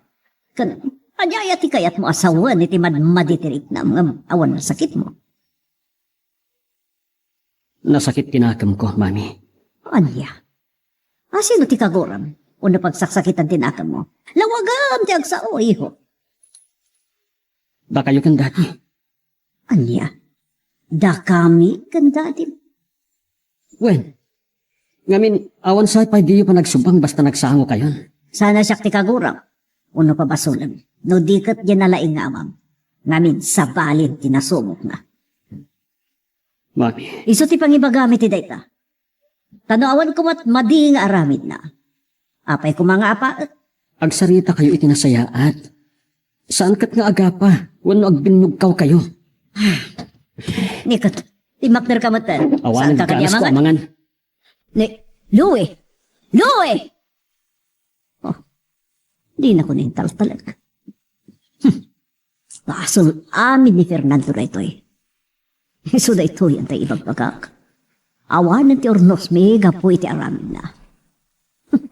Ken, ania aya ti kayatmo a sawen iti madmadi ti riknam ngem awan nasakitmo? Nasakit ti nakemko, Mami. Ania? Asino ti kaguram? Wenno pagsaksakitan ti nakemmo? Lawagem ti agsao, iho. Dakayo ken Daddy. Ania? Dakami ken Daddy? Wen, ngamin, awan sa pay diyo panagsubang basta nagsangokayon. Saan a siak ti kaguram? Wenno pabasolem, no di ket diay nalaing nga amam. Ngamin, sabalin ti nasumokna. Mami. Isu ti pangibagami ti dayta. Ta no awan koma met madi nga aramidna, apay koma nga apaek? Agsarita kayo iti nasayaat. Saan ket nga agapa wenno agbinnugkaw kayo. Ni ket, timmakder ka met, eh. Awanen. Saan ka kaniamangan? Ni, Louie! Louie! Oh, dinako intaltalek. Hmm. Basol amin ni Fernando daytoy. Isu daytoy anta ibagbagak. Awanen ti urnosmi gapu iti aramidna. Hmm.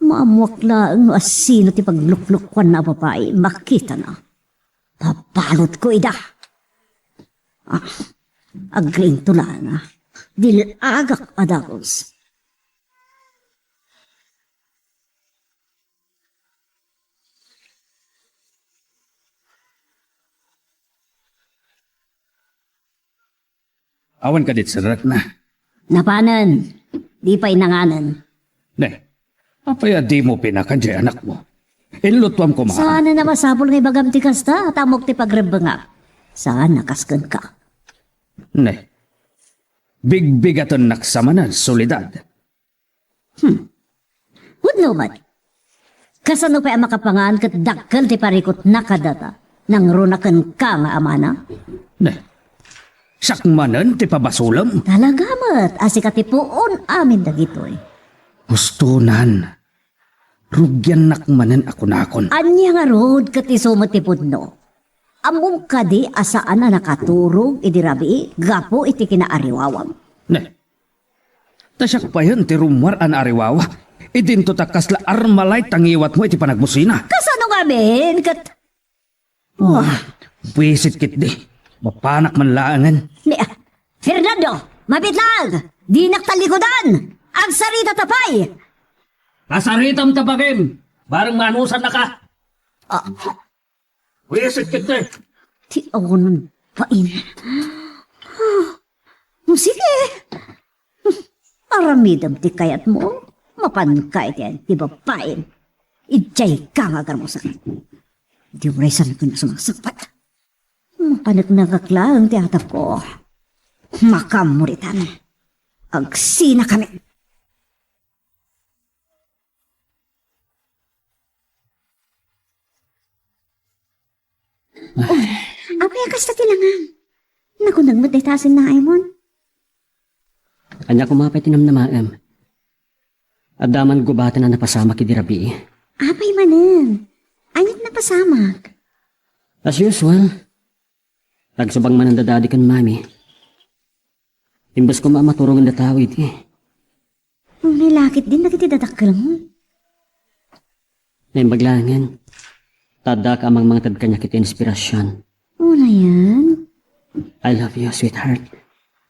Maammoak laeng no asino ti pagluklukuanna a babai, makitana. Pabalutko ida. Ah, aglinto laeng. Dil-agak a dagus. Awan kadit serrekna. Napanen, di pay nanganen. Ne, apay a dimo pinakan diay anakmo? Inlutuam koma. Saan a masapul nga ibagam ti kasta, ta ammok ti pagrebbengak. Saan a kas kenka. Ne, bigbigatennak sa manen, Soledad. Hmm. Pudno met. Kasano pay a makapangan ket dakkel ti parikutna kadata? Nangruna kenka nga amana? Ne. Siak manen ti pabasolem? Talaga met, a sika ti puon amin dagitoy. Hustonan. Rugiannak manen a kunakon. Ania ngarud ket isu met ti pudno? Ammom kadi a saan a nakaturog idi rabii gapu iti kinaariwawam? Ne, ta siak payen ti rummuar a naariwawa. Idinto ta kasla armalay ta ngiwatmo iti panagmusina. Kasano ngamin ket Oh, buisit ketdi. Mapanak man laengen. Ni, ah, Fernando, mabitlag! Dinak talikudan! Agsarita ta pay! Kasaritam ta bagim! Bareng manusannaka! Ah. Buisit ketdi. Ti awanan pain. Ah, sige. Aramidem ti kayatmo. Mapanka iti babain. Idiay ka nga agarmusan. Di uray saan ken sumangsangpet. Mapaneknekak laeng ti atapko. Makammuritan. Agsinakamin. Oh, apay a kasta ti langam? Nakunam met dayta a sinnaimon? Ania koma pay ti namnamaem? Adda man gubaten a napasamak idi rabii. Apay manen? Aniat napasamak? As usual, nagsubang manen da Daddy ken Mommy. Imbes koma a maturongen dataw idi. Naimbag laengen. Ta adda ka a mangted kaniak iti inspirasyon. Unayen? I love you, sweetheart.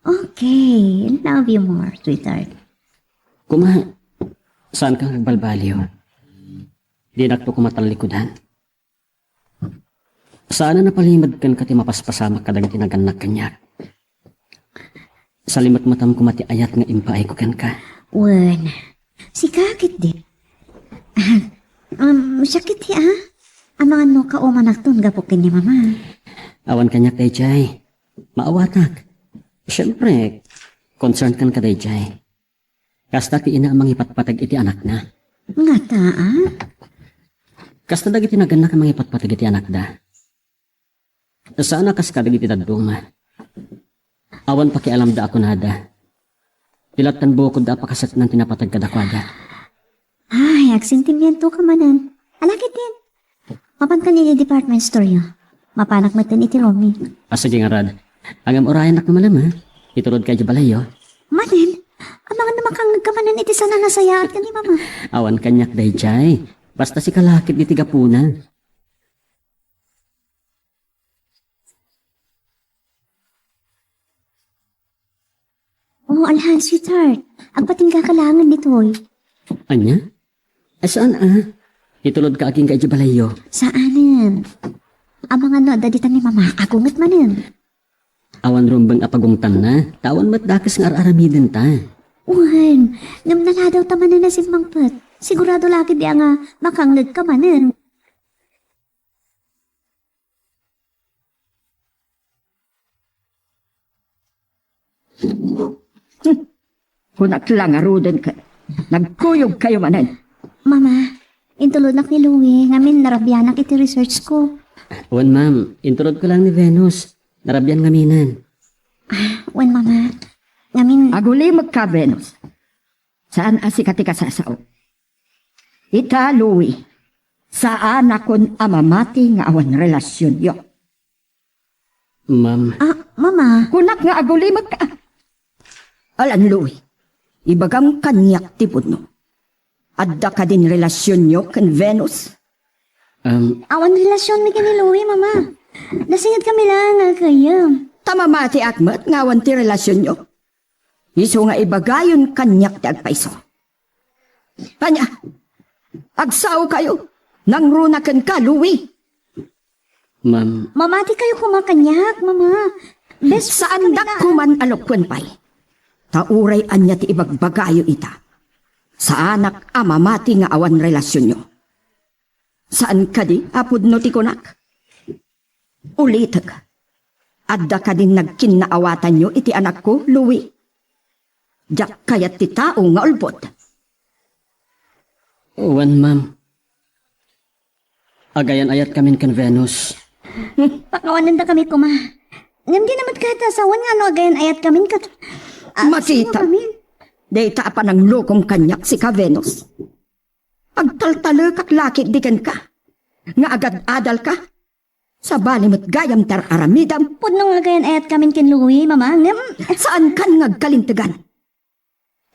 Okay, love you more, sweetheart. Koma, saan ka agbalbaliw? Dinak to koma tallikudan. Saan a napalimed kenka ti mapaspasamak kadagiti nagannak kaniak. Salimetmetam koma ti ayat nga impaayko kenka. Wen, sika ketdi. Ah, um, siak ketdi, ah. Amangan no kaumanakton gapu ken ni Mama. Awan kaniak daydiay. Maawatak. Siempre, concern kenka daydiay. Kasta ti ina a mangipatpateg iti anakna. Ngata, a? Kasta dagiti nagannak a mangipatpateg iti anakda. Saan a kas kadagiti dadduma. Awan pakialamda a kunada. Ti lattan bukodda a pakaseknan ti napateg kadakuada. Ay, agsentimiento ka manen. Ala ketdin. Mapanka iti department store yo. Mapanak metten iti room mi. A, sige ngarud. Ngem urayennak no malem, ha? Itulodka idiay balayyo. Manen? Amangan no makangngegka manen iti saan a nasayaat ken ni Mama. Awan kaniak daydiay. Basta sika la ketdi ti gapuna. Oh, alhan, sweetheart. Agpatingga ka laengen ditoy. Ania? Ay, saan a? Itulodka agingga idiay balayyo. Saanen. Amangan no adda ditan ni Mama, agungget manen. Awan rumbeng a pagungtanna, ta awan met dakes nga ar-aramidenta. Wen, ngem naladaw ta manen a simmangpet. Sigurado la ketdi a nga makangngegka manen. Hmm. Kunak la ngaruden ket nagkuyogkayo manen. Mama, intulodnak ni Louie, ngamin narabianak iti research ko. Wen, ma'am, intulodko laeng ni Venus. Narabian ngaminen. Ah, wen, Mama. Ngamin Agulimekka, Venus. Saan a sika ti kasasao. Ita, Louie, saanakon a mamati nga awan relasionyo. Ma'am. Ah, Mama. Kunak nga agulimekka. Alan, Louie, ibagam kaniak ti pudno. Adda kadin relasionyo ken Venus? Um, Awan relasionmi ken ni Louie, Mama. Nasingetkami laeng nga aggayyem. Ta mamatiak met nga awan ti relasionyo. Isu nga ibagayon kaniak ti agpayso. Ania, agsaokayo? Nangruna kenka, Louie? Ma'am. Mamatikayo koma kaniak, Mama. Best friend kami. Saandak koma a lokuen pay. Ta uray ania ti ibagbagayo ita, saanak a mamati nga awan relasionyo. Saan kadi a pudno ti kunak? Ulitek, adda kadin nagkinnaawatanyo iti anakko, Louie? Diak kayat ti tao nga ulbod. Wen, ma'am. Agayan-ayatkamin ken Venus. Pakawanendakami koma. Ngem dina met kayat a sawen nga no agayan-ayatkamin ket, ah, Makitam, dayta a pananglokom kaniak, sika, Venus. Agtaltalekak la ketdi kenka nga agad-adalka. Sabali met gayam ti ar-aramidem. Pudno nga gayan ayat kamin ken Louie, Mama, ngem saankan nga agkalintegan.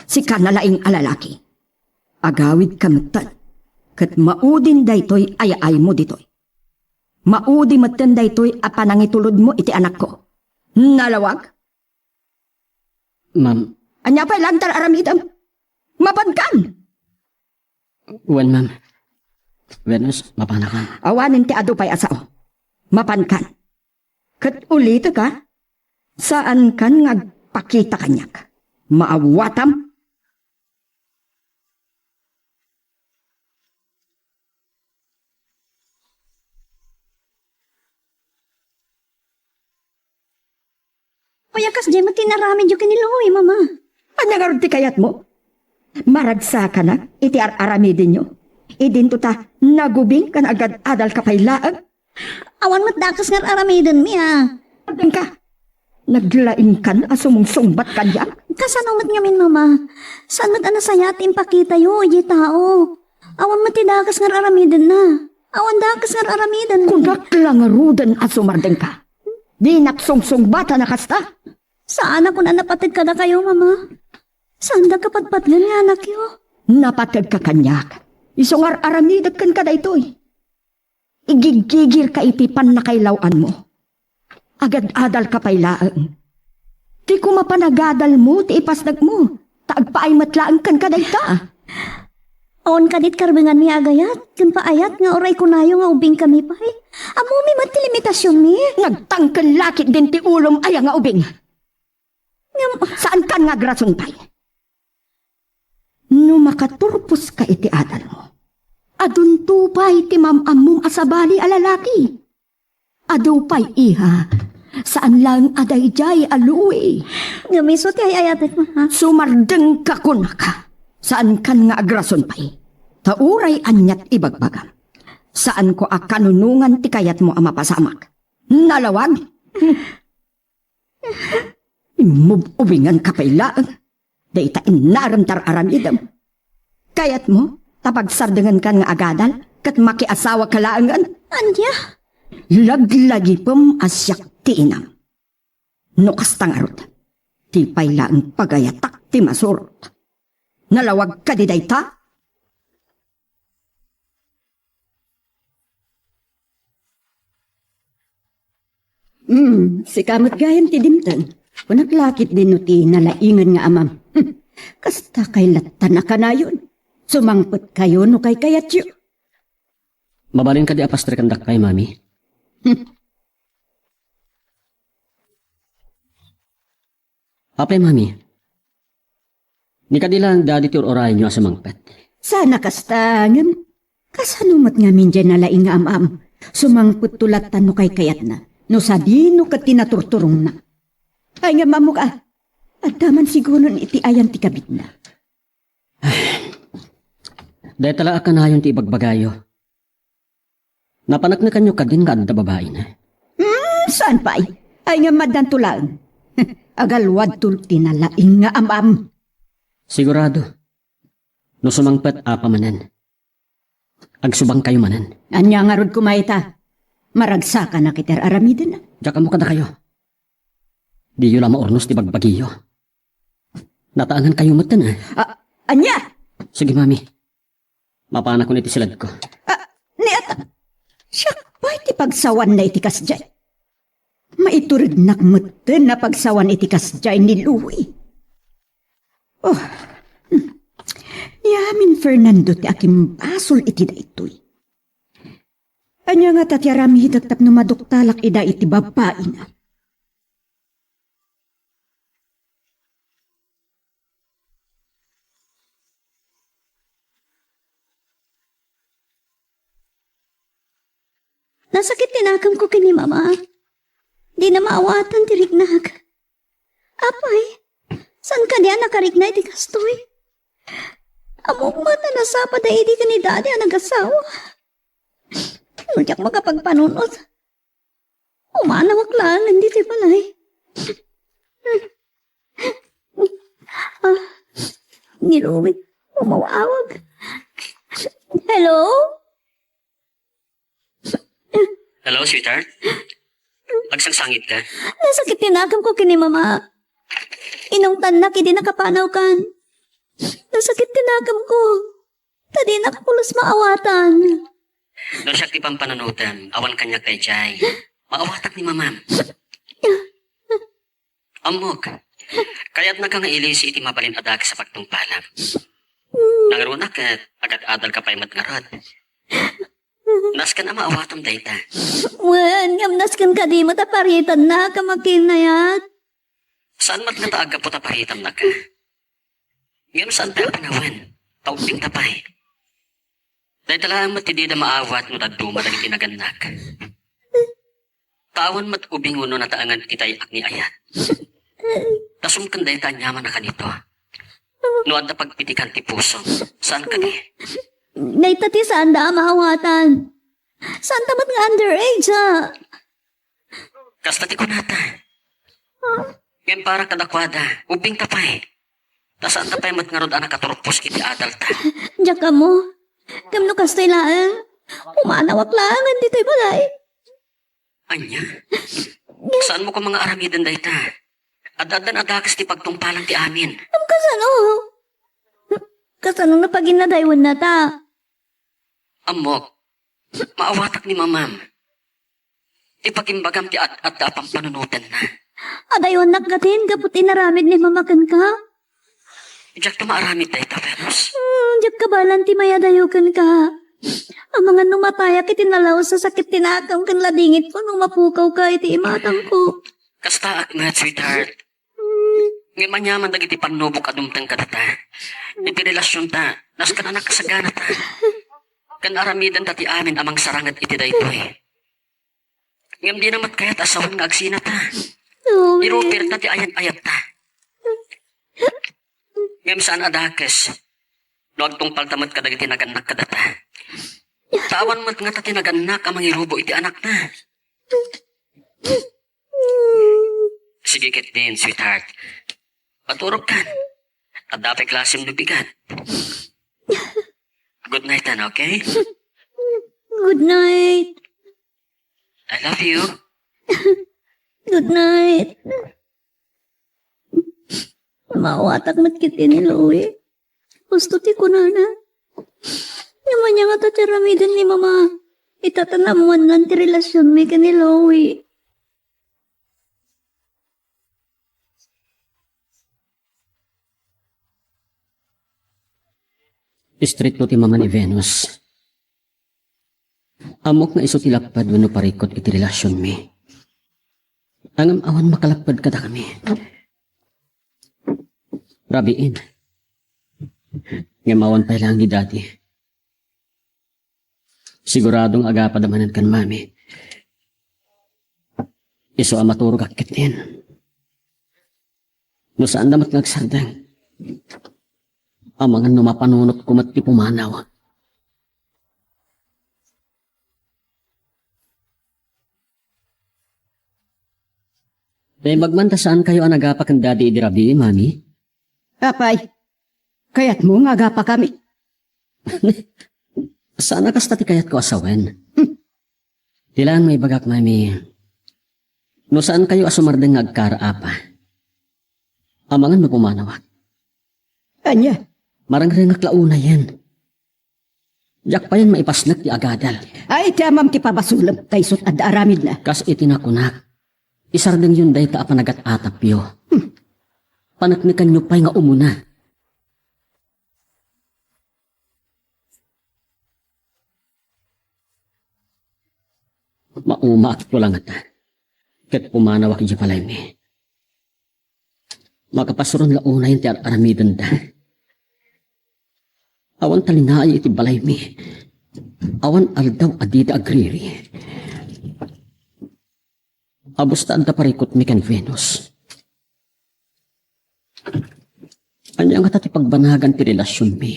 Sika nalaing a lalaki. Agawidka metten, ket maudin daytoy a yaaymo ditoy. Maudi metten daytoy a panangitulodmo iti anakko. Nalawag? Ma'am. Ania pay laeng ti ar-aramidem? Mapankan! Wen, ma'am. Wenno, mapanakan. Awanen ti adu pay a sao. Mapankan. Ket ulitek, a, saankan nga agpakita kaniak. Maawatam. Kuya, kasdiay met ti inaramidyo ken ni Louie, Mama. Ania ngarud ti kayatmo? Maragsakanak iti ar-aramidenyo. Idinto ta nagubing ken agad-adalka pay laeng. Awan met dakes nga ar-aramidenmi, a. Adingka. Naglaingkan a sumungsungbat kaniak. Kasano met ngamin, Mama? Saan met a nasayaat ti impakitayo idiay tao? Awan met ti dakes nga ar-aramidenna. Awan dakes nga ar-aramiden. Kunak la ngaruden a sumardengka. Dinak sungsungbatan a kasta. Saan a kuna napateg kadakayo, Mama. Saanda kapatpatgen nga anakyo. Napategka kaniak. Isu nga ar-aramidek kenka daytoy. Igiggigirka iti pannakailaw-anmo. Agad-adalka pay laeng. Ti koma panagadalmo ti ipasdekmo, ta agpaay met laeng kenka dayta. Awan kadi ti karbenganmi a agayat ken paayat nga uray kunayo nga ubingkami pay? Ammomi met ti limitasionmi. Nagtangken la ketdin ti ulom aya nga ubing. Ngem saankan nga agrason pay. No makaturposka iti adalmo, adunto pay ti maam-ammom a sabali a lalaki. Adu pay, iha, saan laeng a daydiay a Louie. Ngem isu ti ay-ayatek, Mama. Sumardengka kunaka. Saankan nga agrason pay. Ta uray aniat ibagbagam, saanko a kanunongan ti kayatmo a mapasamak. Nalawag? Immub-ubinganka pay laeng. Dayta inarem ti ar-aramidem. Kayatmo ta pagsardengenkan nga agadal ket makiasawaka laengen? Ania? Laglagipem a siak ti inam. No kasta ngarud, ti pay laeng pagayatak ti masurot. Nalawag kadi dayta? Hmm, sika met gayam ti dimteng. Kunak la ketdin no ti nalaingen nga amam. Hmm, kasta kay lattan a kanayon. Sumangpetkayo no kaykayatyo. Mabalin kadi a pastreken dakay, Mami? Hmm. Apay, Mami? Ni kadi laeng Daddy ti ur-urayenyo a sumangpet? Saan a kasta, ngem kasano met ngamin diay nalaing nga am-am? Sumangpetto latta no kaykayatna, no sadino ket ti naturturongna. Ay, ngem ammok a, adda man siguron iti ayan ti kabitna. Dayta la a kanayon ti ibagbagayo. Napaneknekanyo kadin nga adda babaina? Hmm, saan pay? Ay, ngem addanto laeng. Agalwadto ti nalaing nga am-am. Sigurado. No sumangpet, apa manen? Agsubangkayo manen. Ania ngarud koma ita? Maragsakanak iti ar-aramiden. Diak ammo kadakayo. Diyo la maurnos ti bagbagiyo. Nataengankayo metten, a? A, ania? Sige, Mami. Mapanakon iti siledko. A, ni Ata, siak pay ti pagsawanna iti kasdiay. Maiturednak metten a pagsawan iti kasdiay ni Louie. Oh, hmm. Ni amin Fernando ti akimbasol iti daytoy. Ania ngata ti aramidek tapno maduktalak ida iti babaina? Nasakit ti nakemko ken ni Mama. Dina maawatan ti riknak. Apay, saan kadi a nakarikna iti kastoy? Ammok met a nasapada idi ken ni Daddy a nagasawa. No diak makapagpanunot, umanawak laengen ditoy balay. Ah, ni Louie, umawawag. Hello? Hello, sweetheart? Agsangsangitka? Nasakit ti nakemko ken ni Mama. Inungtannak idi nakapanawkan. Nasakit ti nakemko. Ta dinak pulos maawatan. No siak ti pampanunotem, awan kaniak daydiay. Maawatak ni Mamam. Ammok, kayatnaka nga ilisi iti mabalin a dakes a pagtungpalam. Nangruna ket agad-adalka pay met ngarud. Nasken a maawatam dayta. Wen, ngem nasken kadi met a paritannaka, makinayat. Saan met nga ta aggapu ta paritannaka? Ngem saan pay a panawen, ta ubbingta pay. Dayta laeng met ti dida maawat no dadduma dagiti nagannak. Ta awan met ubing wenno nataengan iti tay-ak ni ayat. Ta sumken dayta aniaman a kanito. No adda pagpitikan ti pusom, saan kadi? Dayta ti saanda a maawatan. Saanta met nga underage, a. Kasta ti kunata. Ngem para kadakuada, ubbingta pay. Ta saanta pay met ngarud a nakaturpos iti adalta. Diak ammo. Ngem no kastoy laeng, pumanawak laengen ditoy balay. Ania? Saanmo koma nga aramiden dayta? Adda-addan a dakes ti pagtungpalan ti amin. Ngem kasano? Kasano no paginnadaywenna ta? Ammok, maawatak ni Mamam. Ipagimbagam ti ad-adda a pampanunotenna. Adaywannak gatin gapu ti inaramid ni Mama kenka? Diak ta maaramid dayta, Venus. Hmm, diak kabaelan ti mayadayo kenka. Amangan no matayak iti nalaus a sakit ti nakem ken ladingitko no mapukawka iti imatangko. Kastaak met, sweetheart. Ngem aniaman dagiti pannubok a dumteng kadata. Iti relasionta, nasken a nakasaganata. Ken aramidenta ti amin a mangsaranget iti daytoy. Ngem dina met kayat a sawen nga agsinata. Sorry. Iruperta ti ayan-ayatta. Ngem saan a dakes no agtungpalta met kadagiti nagannak kadata. Ta awan met ngata ti nagannak a mangirubo iti anakna. Sige ketdin, sweetheart. Maturogkan. Adda pay klasem no bigat. Good night, ano, okay? Good night. I love you. Good night. Maawatak met ketdi ni Louie. Husto ti kunana. Ngem ania ngata ti aramiden ni Mama? Ita ta naammoanna ti relasionmi ken ni Louie. Istrikto ti mama ni Venus. Ammok nga isu ti lapad wenno parikut iti relasionmi. Ngem awan makalapad kadakami. Rabiin. Ngem awan pay laeng ni Daddy. Sigurado nga agapada manen ken Mami. Isu a maturogak ketdin. No saanda met nga agsardeng, amangan no mapanunotko met ti pumanaw. Naimbag man ta saankayo a nagapa ken Daddy idi rabii, Mami? Apay, kayatmo nga agapakami? Saan a kasta ti kayatko a sawen. Hmm. Ti laeng maibagak, Mami, no saankayo a sumardeng nga agkaraapa, amangan no pumanawak. Ania? Marengrengak la unayen. Diak payen maipasnek ti agadal. Ay, ti amam ti pabasolem, ta isut adda aramidna. Kas iti nakunak, isardengyon dayta a panagat-atapyo. Hmm. Paneknekanyo pay nga umuna. Maumaakto la ngata, ket pumanawak idiay balaymi. Makapasuron la unayen ti ar-aramidenda. Awan talinaay iti balaymi. Awan aldaw a dida agriri. Abus ta adda parikutmi ken Venus. Ania ngata ti pagbanagan ti relasionmi?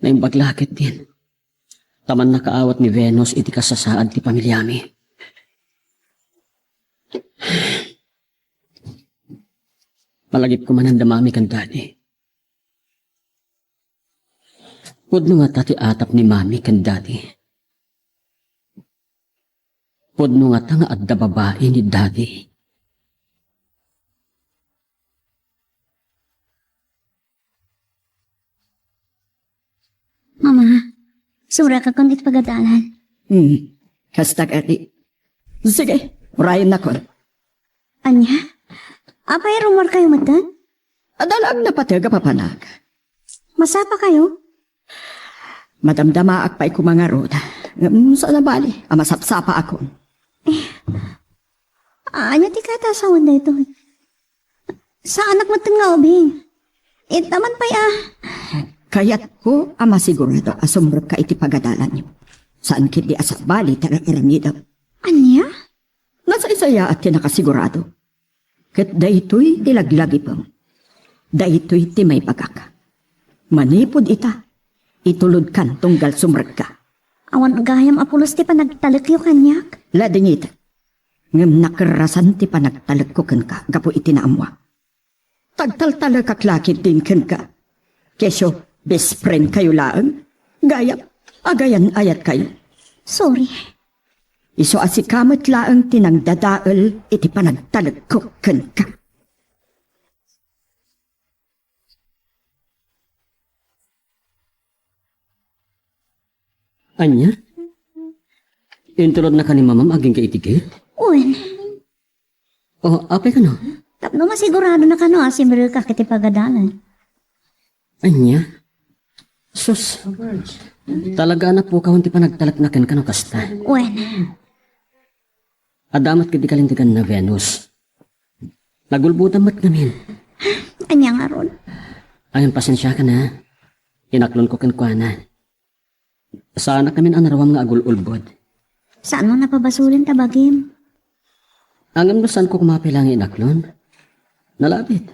Naimbag la ketdin ta mannakaawat ni Venus iti kasasaad ti pamiliami. Malagipko manen da Mami ken Daddy. Pudno ngata ti atap ni Mami ken Daddy? Pudno ngata nga adda babai ni Daddy. Mama, sumrekakon iti pagadalan. Hmm. Kasta kadi. Sige, urayennakon. Ania? Apay, rumuarkayo metten? Adda laeng napateg a papanak. Masapakayo? Madamdamaak pay koma ngarud. Ngem saan a bali a masapsapaakon. Ania ti kayat a sawen daytoy? Saanak metten nga ubing. Ita man pay a. Kayatko a masigurado a sumrekka iti pagadalanyo. Saan ketdi a sabali ti ar-aramidem. Ania? Nasaysayaat ti nakasigurado. Ket daytoy ti laglagipem. Daytoy ti maibagak. Manipud ita, itulodkan tunggal sumrekka. Awan gayam a pulos ti panagtalekyo kaniak. Ladingit. Ngem nakerrasan ti panagtalekko kenka gapu iti naammoak. Tagtaltalekak la ketdin kenka. Kesyo, best friend kayo laeng. Gayam, agayan-ayatkayo. Sorry. Isu a sika met laeng ti nangdadael iti panagtalekko kenka. Ania? Intulodnaka ni Mamam agingga iti gate? Wen. O, apay kano? Tapno masiguradonaka no a sumrekka iti pagadalan. Ania? Sus, talaga a napukawan ti panagtalekna kenka no kasta. Wen. Adda met ketdi kalintegan na Venus. Nagulbodan met ngamin. Ania ngarud? Ayan, pasensiakan a. Inaklonko kenkuana. Saanak ngamin a naruam nga agul-ulbod. Saan mo napabasolen ta bagim? Ngem no saanko koma pay la nga inaklon, nalabit.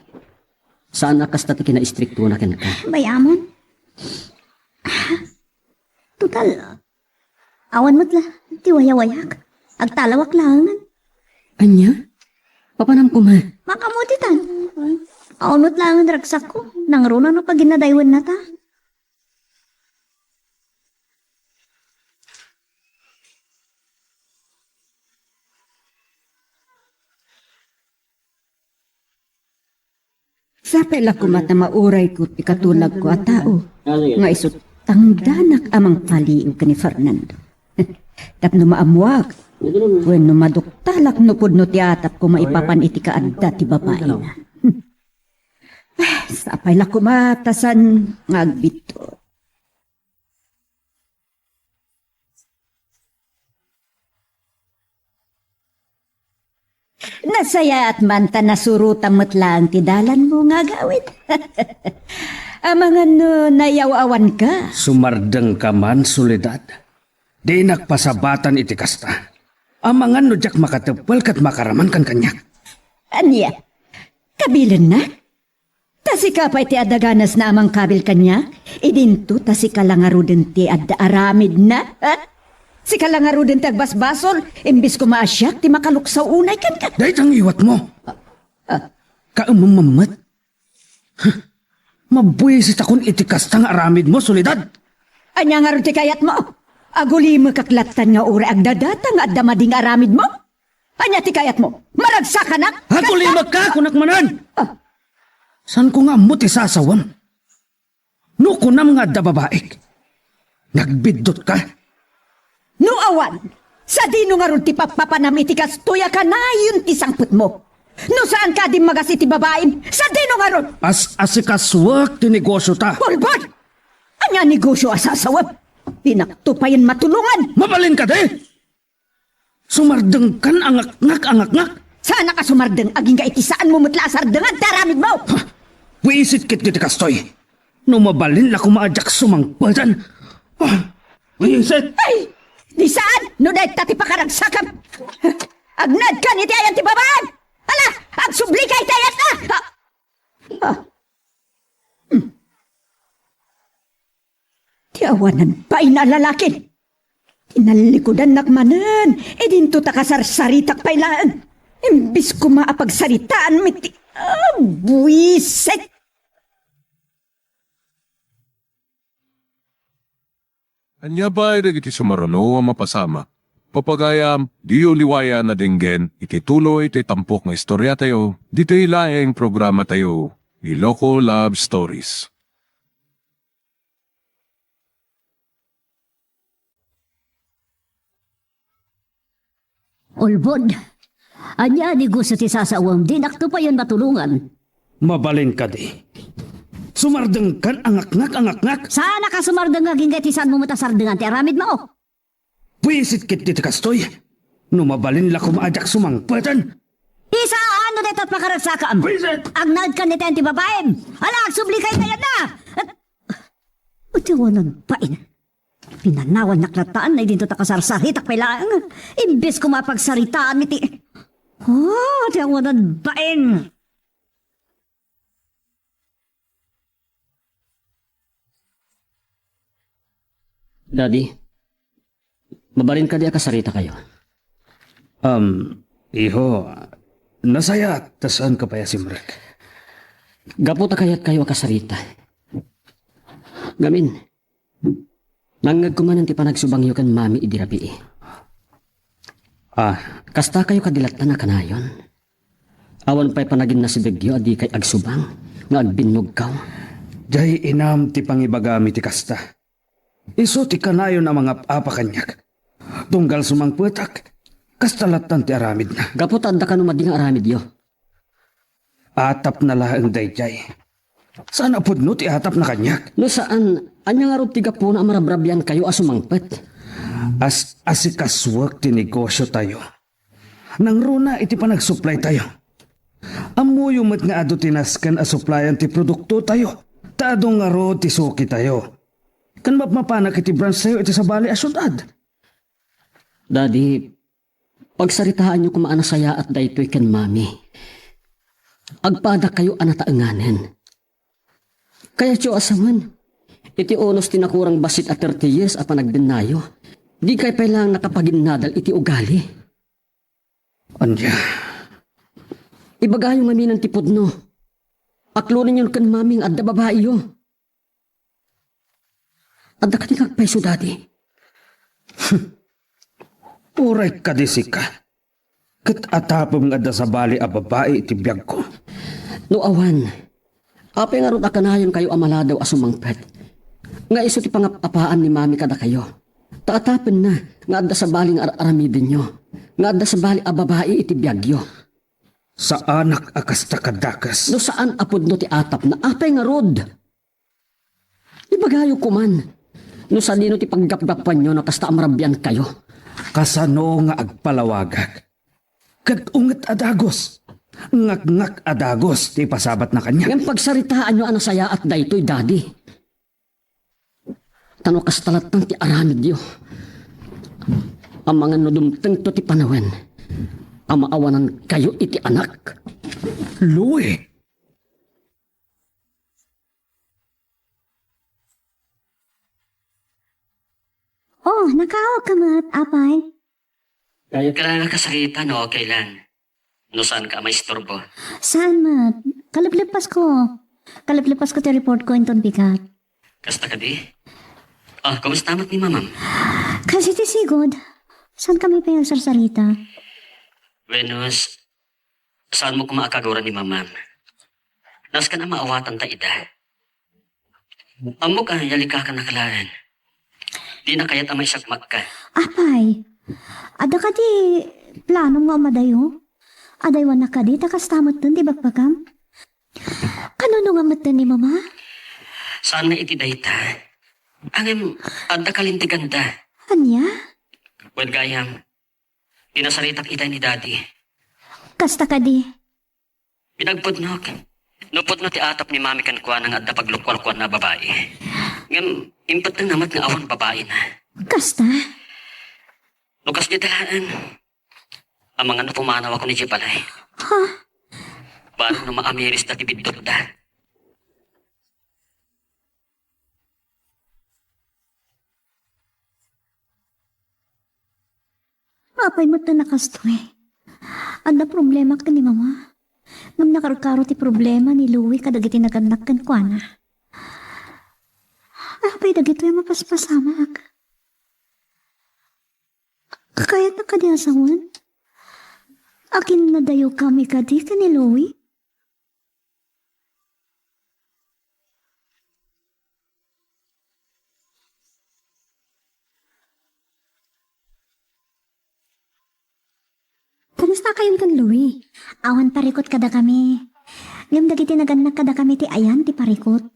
Saan a kasta ti kinaistriktona kenka. Bay-amon. Total, awan met la ti wayawayak. Agtalawak laengen. Ania? Papanam koma? Makamuti tan. Awan met laengen ragsakko. Nangruna no paginnadaywennata. Sapay la koma ta maurayko ti katunagko a tao nga isu tangdanak a mangpaliw ken ni Fernando. Tapno maammoak wenno maduktalak no pudno ti atapko maipapan iti kaadda ti babaina. Ah, sapay la koma ta saan nga agbiddut. Nasayaat man ta nasurotam met laeng ti dalanmo nga agawid. Amangan no nayaw-awanka. Sumardengka man, Soledad. Dinak pasabatan iti kasta. Amangan no diak makateppel ket makaraman kan kaniak. Ania? Kabilennak? Ta sika pay ti adda ganasna a mangkabil kaniak, idinto ta sika la ngaruden ti adda aramidna, ha? Sika la ngaruden ti agbasbasol, imbes koma a siak ti makaluksaw unay kenka. Dayta ngiwatmo. Ah, ah. Kaemmem met. Huh. Mabuisitakon iti kasta nga aramidmo, Soledad. Ania ngarud ti kayatmo? Agulimekak lattan nga uray agdadata nga adda madi nga aramidmo? Ania ti kayatmo? Maragsakanak? Agulimekka, kunak manen! Ah. Saanko nga ammo ti sasawem? No kunam nga adda babaik, nagbiddutka? No awan, sadino ngarud ti pappapanam iti kastoy a kanayon ti sangpetmo? No saan ka dimmagas iti babaim, sadino ngarud? As-asikasuek ti negosiota. Ulbod! Ania negosio a sasawem? Dinakto payen matulongan. Mabalin kadi? Sumardengkan a ngakngak a ngakngak. Saanak a sumardeng agingga iti saanmo met la a sardengan ti aramidmo. Ha? Buisit ketdi ti kastoy. No mabalin la koma a diak sumangpeten. Ah, buisit. Ay! Di saan no dayta ti pakaragsakam. Agnaedkan iti ayan ti babaem. Ala, agsublika iti ayatna. Ah. Ah. Hmm. Ti awanan pay a lalaki. Tinallikudannak manen, idinto ta kasarsaritak pay laeng. Imbis koma a pagsaritaanmi ti, ah, buisit. Ania pay dagiti sumaruno a mapasamak? Papagayam, diyo liwayan a denggen iti tuloy ti tampok nga istoriatayo, ditoy laeng programatayo, Iloko Love Stories. Ulbod, ania a negocio ti sasaoam? Dinakto payen matulongan. Mabalin kadi? Sumardengkan a ngakngak a ngakngak? Saanka a sumardeng agingga ti saanmo met a sardengan ti aramidmo? Buisit ketdi ti kastoy. No mabalin la koma a diak sumangpeten. Isaano dayta a pakaragsakam? Buisit! Agnaedkan ni tayen ti babaim. Ala, agsubli kay kayatna! Iti awanan bain. Pinanawannak latta, nay dinto ta kasarsaritak pay laeng. Imbes koma a pagsaritaan iti. Oh, iti awanan bain. Daddy, mabalin kadi a kasaritakayo? Um, iho, nasayaat ta saanka pay a simrek. Gapu ta kayatkayo a kasarita. Ngamin, nangngegko manen ti panagsubangyo ken Mami idi rabii. Ah. Kastakayo kadi latta a kanayon? Awan pay panaginnasibegyo a dikay agsubang nga agbinnugkaw? Diay inam ti pangibagam iti kasta. Isu ti kanayon a mangap-apa kaniak. Tunggal sumangpetak, kasta lattan ti aramidna. Gapu ta adda kano madi nga aramidyo. Atapna laeng daydiay. Saan a pudno ti atapna kaniak? No saan, ania ngarud ti gapuna a marabrabiankayo a sumangpet? As-asikasuek ti negosiotayo. Nangruna iti panagsupplytayo. Ammoyo met nga adu ti nasken a supplyan ti produktotayo, ta adu ngarud ti sukitayo. Ken mapmapanak iti branchtayo iti sabali a siudad. Daddy, pagsaritaanyo koma a nasayaat daytoy ken Mami. Agpadakayo a nataenganen. Kayatyo a sawen, iti unos ti nakurang bassit a thirty years a panagdennayo, dikay pay laeng nakapaginnadal iti ugali. Ania? Ibagayo ngamin ti pudno. Aklonenyon ken Mami nga adda babaiyo. Adda kadi nga agpayso, Daddy? Uray kadi sika. Ket atapem nga adda sabali a babai iti biagko. No awan, apay ngarud a kanayonkayo a maladaw a sumangpet nga isu ti pangap-apaan ni Mami kadakayo? Ta atapenna nga adda sabali nga ar-aramidenyo, nga adda sabali a babai iti biagyo. Saanak a kasta kadakes. No saan a pudno ti atapna, apay ngarud? Ibagayo koman, no sadino ti paggapgappuanyo no kasta a marabiankayo? Kasano nga agpalawagak? Ket unget a dagus, ngakngak a dagus ti ipasabatna kaniak. Ngem pagsaritaanyo a nasayaat daytoy, Daddy. Ta no kasta lattan ti aramidyo, amangan no dumtengto ti panawen a maawanankayo iti anak. Louie! Oh, nakaawagka met, apay? Kayatko la nga kasarita no okay lang. No saanka a maisturbo. Saan met? Kaleplepasko. Kaleplepasko ti reportko inton bigat. Kasta kadi? Ah, kumusta met ni Mamam? Kas iti sigud. Saankami pay a sarsarita? Wenno, saanmo koma a kagura ni Mamam. Nasken a maawatanta ida. Ammok a yalikakannak laeng. Dina kayat a maisagmakka. Apay, adda kadi planom nga umadayo? Adaywannak kadi ta kasta metten ti bagbagam? Kanunongan metten ni Mama? Saanna iti dayta. Ngem adda kalinteganda. Ania? Wen gayam, pinasaritak ida ni Daddy. Kasta kadi? Pinagpudnok. No pudno ti atap ni Mami kenkuana nga adda paglukualkuanna a babai. Ngem, impettengna met nga awan babaina. Kasta? No kasdiay laeng, amangan no pumanawakon idiay balay. Ha? Bareng no maamirisda ti biddutda. Apay met ta nakastoy? Adda problema ken ni Mama. Ngem nakarkaro ti problema ni Louie kadagiti nagannak kenkuana. Apay dagitoy a mapaspasamak? Kayatna kadi a sawen? Aginnadayogkami kadi ken ni Louie? Kumustakayon ken Louie? Awan parikut kadakami. Ngem dagiti nagannak kadakami ti ayan ti parikut.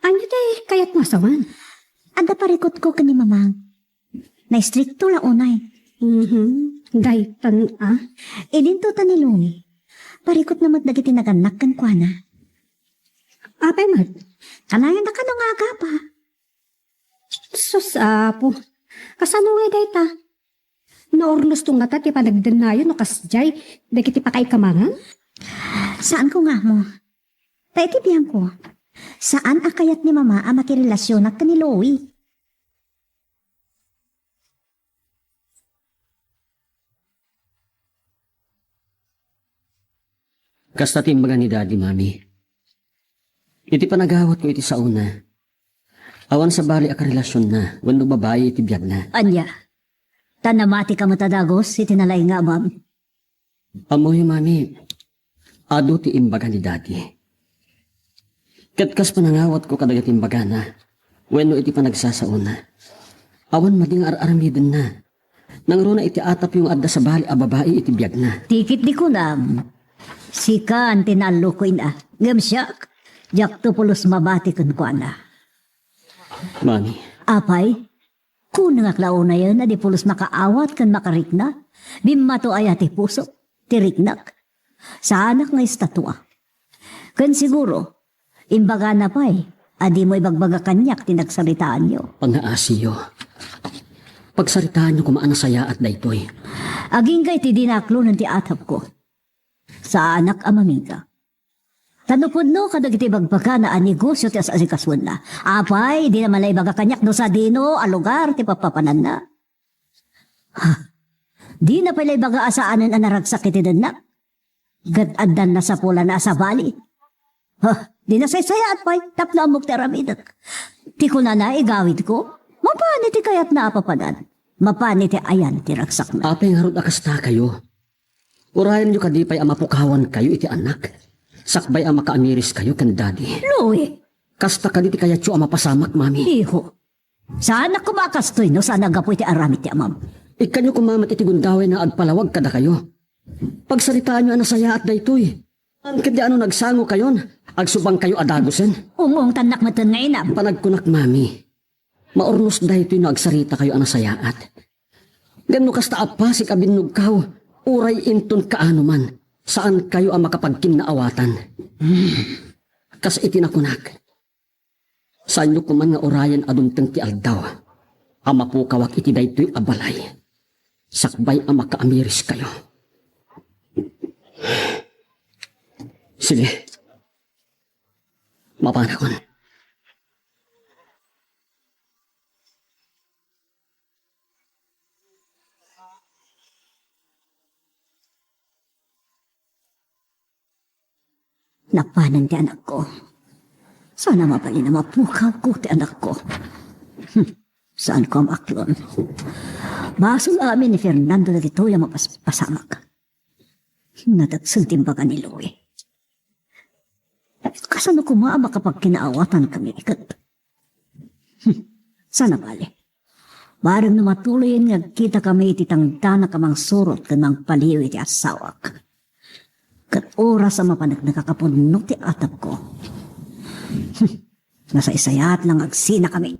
Ania ti kayatmo a sawen? Adda parikutko ken ni Mamang. Naistrikto la unay. Mhm. Daytan a. Idinto ta ni Louie. Parikutna met dagiti nagannak kenkuana. Apay met? Kanayon a kano nga agapa. Sus, Apo. Kasano ngay dayta? Naurnosto ngata ti panagdennayo no kasdiay dagiti pakaikamangan? Saanko nga ammo. Ta iti biangko, saan a kayat ni Mama a makirelasionak ken ni Louie. Kasta ti imbaga ni Daddy, Mami. Iti panagawatko iti saona, awan sabali a karelasionna wenno babai iti biagna. Ania? Ta namatika met a dagus iti nalaing nga amam? Ammoyo, Mami, adu ti imbaga ni Daddy. Ket kas panangawatko kadagiti imbagana wenno iti panagsasaona, awan madi nga ar-aramidenna. Nangruna iti atapyo nga adda sabali a babai iti biagna. Ti ket di kunam, sikan ti naallukoyna. Ngem siak, diakto pulos mabati kenkuana. Mami. Apay, kunengak la unayen a di pulos makaawat ken makarikna? Bimmato aya ti pusok, ti riknak? Saanak nga estatua. Ken siguro, imbagana pay a dimo ibagbaga kaniak ti nagsaritaanyo. Pangngaasiyo. Pagsaritaanyo koma a nasayaat daytoy. Agingga iti dinaklonen ti atapko. Saanak a mamingga. Ta no pudno kadagiti ibagbagana a negosio ti as-asikasuenna, apay, dina man la ibaga kaniak no sadino a lugar ti papapananna. Ha? Dina pay la ibaga a saanen a naragsak iti dennak? Ket addan nasapulanna a sabali. Ha, di nasaysayaat pay tapno ammok ti aramidek. Ti kunana, igawidko, mapan iti kayatna a papanan. Mapan iti ayan ti ragsakna. Apay ngarud a kastakayo? Urayenyo kadi pay a mapukawankayo iti anak, sakbay a makaamiriskayo ken Daddy. Louie! Kasta kadi ti kayatyo a mapasamak, Mami? Iho. Saanak koma a kastoy no saan a gapu iti aramid ti amam. Ikkanyo koma met iti gundaway nga agpalawag kadakayo. Pagsaritaanyo a nasayaat daytoy. Saan ketdi a no nagsangokayon, agsubangkayo a dagusen. Ung-ungtannak metten nga inam. Panagkunak, Mami, maurnos daytoy no agsarita kayo a nasayaat. Ngem no kasta a pasig a binnugkaw, uray inton kaano man, saankayo a makapagkinnaawatan. Kas iti nakunak, saanyo koman nga urayen a dumteng ti aldaw a mapukawak iti daytoy a balay, sakbay a makaamiriskayo. Sige. Mapanakon. Napanen ti anakko. Saan a mabalin a mapukawko ti anakko. Hmm. Saanko a maaklon. Basol amin ni Fernando dagitoy a mapaspasamak. Nadagsen ti imbaga ni Louie. Kasano koma a makapagkinaawatankayo ket? Hmm, saan a bale. Bareng no matuloyen nga agkitakami iti tangdanak a mangsurot ken mangpaliw iti asawak. Ket oras a mapaneknek a kapudno ti atapko. Hmm, nasaysayaat la nga agsinakami.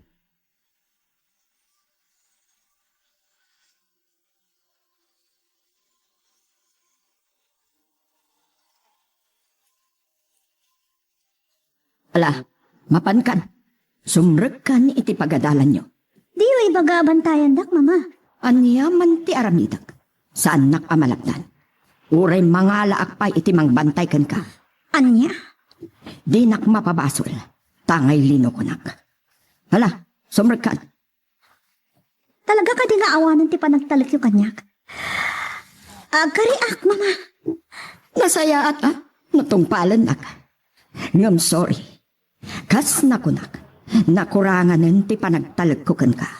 Ala, mapankan. Sumrekkan iti pagadalanyo. Diyo ibaga a bantayandak, Mama. Ania man ti aramidek, saannak a malabnan. Uray mangalaak pay iti mangbantay kenka. Ania? Dinak mapabasol, ta ngaylino kunak. Ala, sumrekkan. Talaga kadi nga awanen ti panagtalekyo kaniak? Agkariak, Mama. Nasayaat a no tungpalennak. Ngem sorry. Kas nakunak, nakuranganen ti panagtalekko kenka.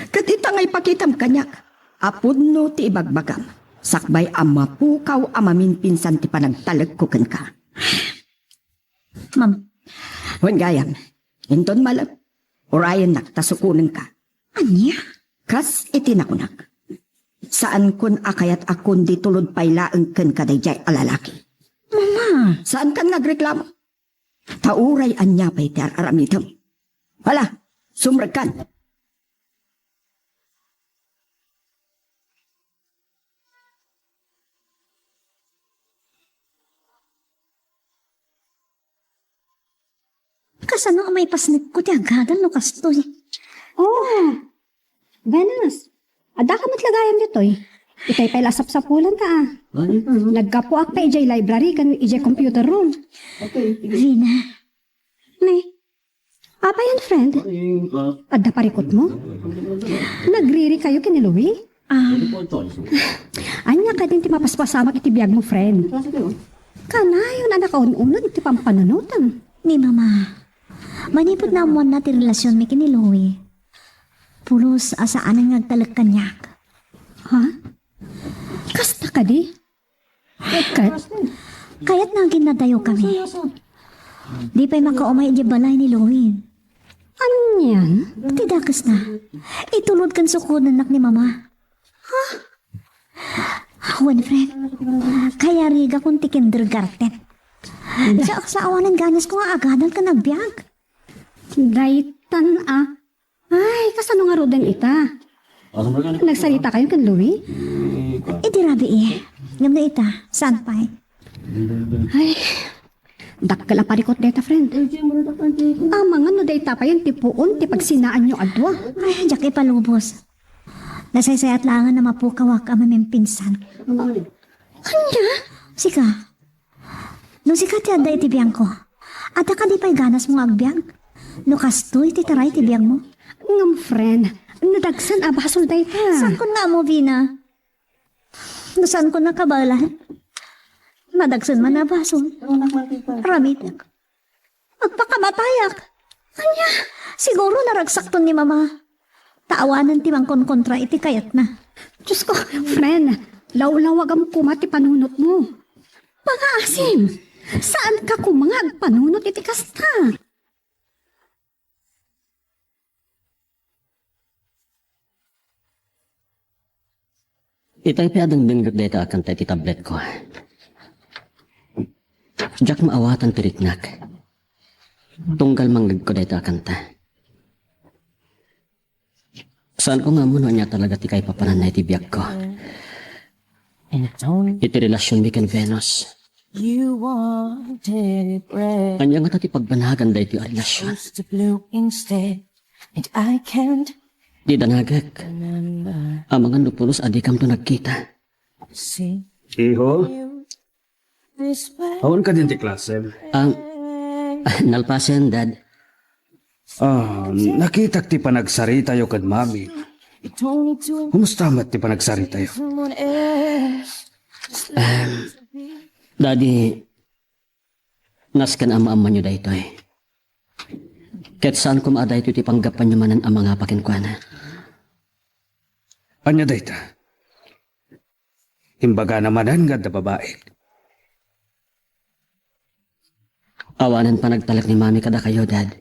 Ket ita nga ipakitam kaniak a pudno ti ibagbagam, sakbay a mapukaw a maminpinsan ti panagtalekko kenka. Ma'am. Wen gayam, inton malem, urayennak ta sukonenka. Ania? Kas iti nakunak, saankon a kayat a kundi tulod pay laeng kenka daydiay a lalaki. Mama! Saankan nga agreklamo? Ta uray ania pay ti ar-aramidem. Hala, sumrekkan. Kasano a maipasnekko ti agadal no kastoy? Oh, Venus, adda ka met la gayam ditoy. Itay pay la a sapsapulanta, ah. Naggapuak pay idiay library ken idiay computer room. Vina. Ne, apay, friend? Adda parikutmo? Nagririkayo ken ni Louie? Ah. Ania kadin ti mapaspasamak iti biagmo, friend? Kanayon a nakaun-uneg ti pampanunotam. Ni Mama, manipud naammoanna ti relasionmi ken ni Louie, pulos a saanen nga agtalek kaniak. Ha? Kasta kadi? Ket, kayatna nga ginnadayokami. Di pay makaumay idiay balay ni Louie. Anian? Ti dakesna, itulod ken sukonennak ni Mama. Ha? Wen, friend, kayarigakon ti kindergarten. Diak sa awanen ganasko nga agadal ken agbiag. Daytan a. Ay, kasano ngaruden ita? Nagsaritakayo ken Louie? Idi rabii. Ngem no ita, saan pay? Ay, dakkel a parikut dayta, friend. Amangan no dayta payen ti puon ti pagsinaanyo a dua. Ay, diak ipalubos. Nasaysayat laengen a mapukawak a mamimpinsan. Ania? Sika, no sika ti adda iti biangko, adda kadi pay ganasmo nga agbiag? No kastoy ti taray ti biagmo? Ngem, friend, nadagsen a basol dayta. Saankon nga ammo, Vina. No saankon a kabaelan, nadagsen man a basol. Aramidek. Agpakamatayak. Ania, siguro naragsakton ni Mama. Ta awanen ti mangkonkontra iti kayatna. Diosko, friend, lawlawagam koma ti panunotmo. Pangaasim, saanka koma nga agpanunot iti kasta. Itay pay a dengdengngek dayta a kanta iti tabletko. Diak maawatan ti riknak. Tunggal mangngegko dayta a kanta. Saanko nga ammo no ania talaga ti kaipapananna iti biagko. Iti relasionmi ken Venus. Ania ngata ti pagbanagan daytoy a relasion? Di danagek. Amangan no pulos a dikamto nagkita. Iho? Awan kadin ti klasem? Ah, nalpasen, Dad. Ah, nakitak ti panagsaritayo ken Mami. Kumusta met ti panagsaritayo? Em, Daddy, nasken a maammoanyo daytoy. Ket saan koma a daytoy ti panggapuanyo manen a mangapa kenkuana. Ania dayta? Imbagana manen nga adda babaek. Awanen panagtalek ni Mami kadakayo, Dad.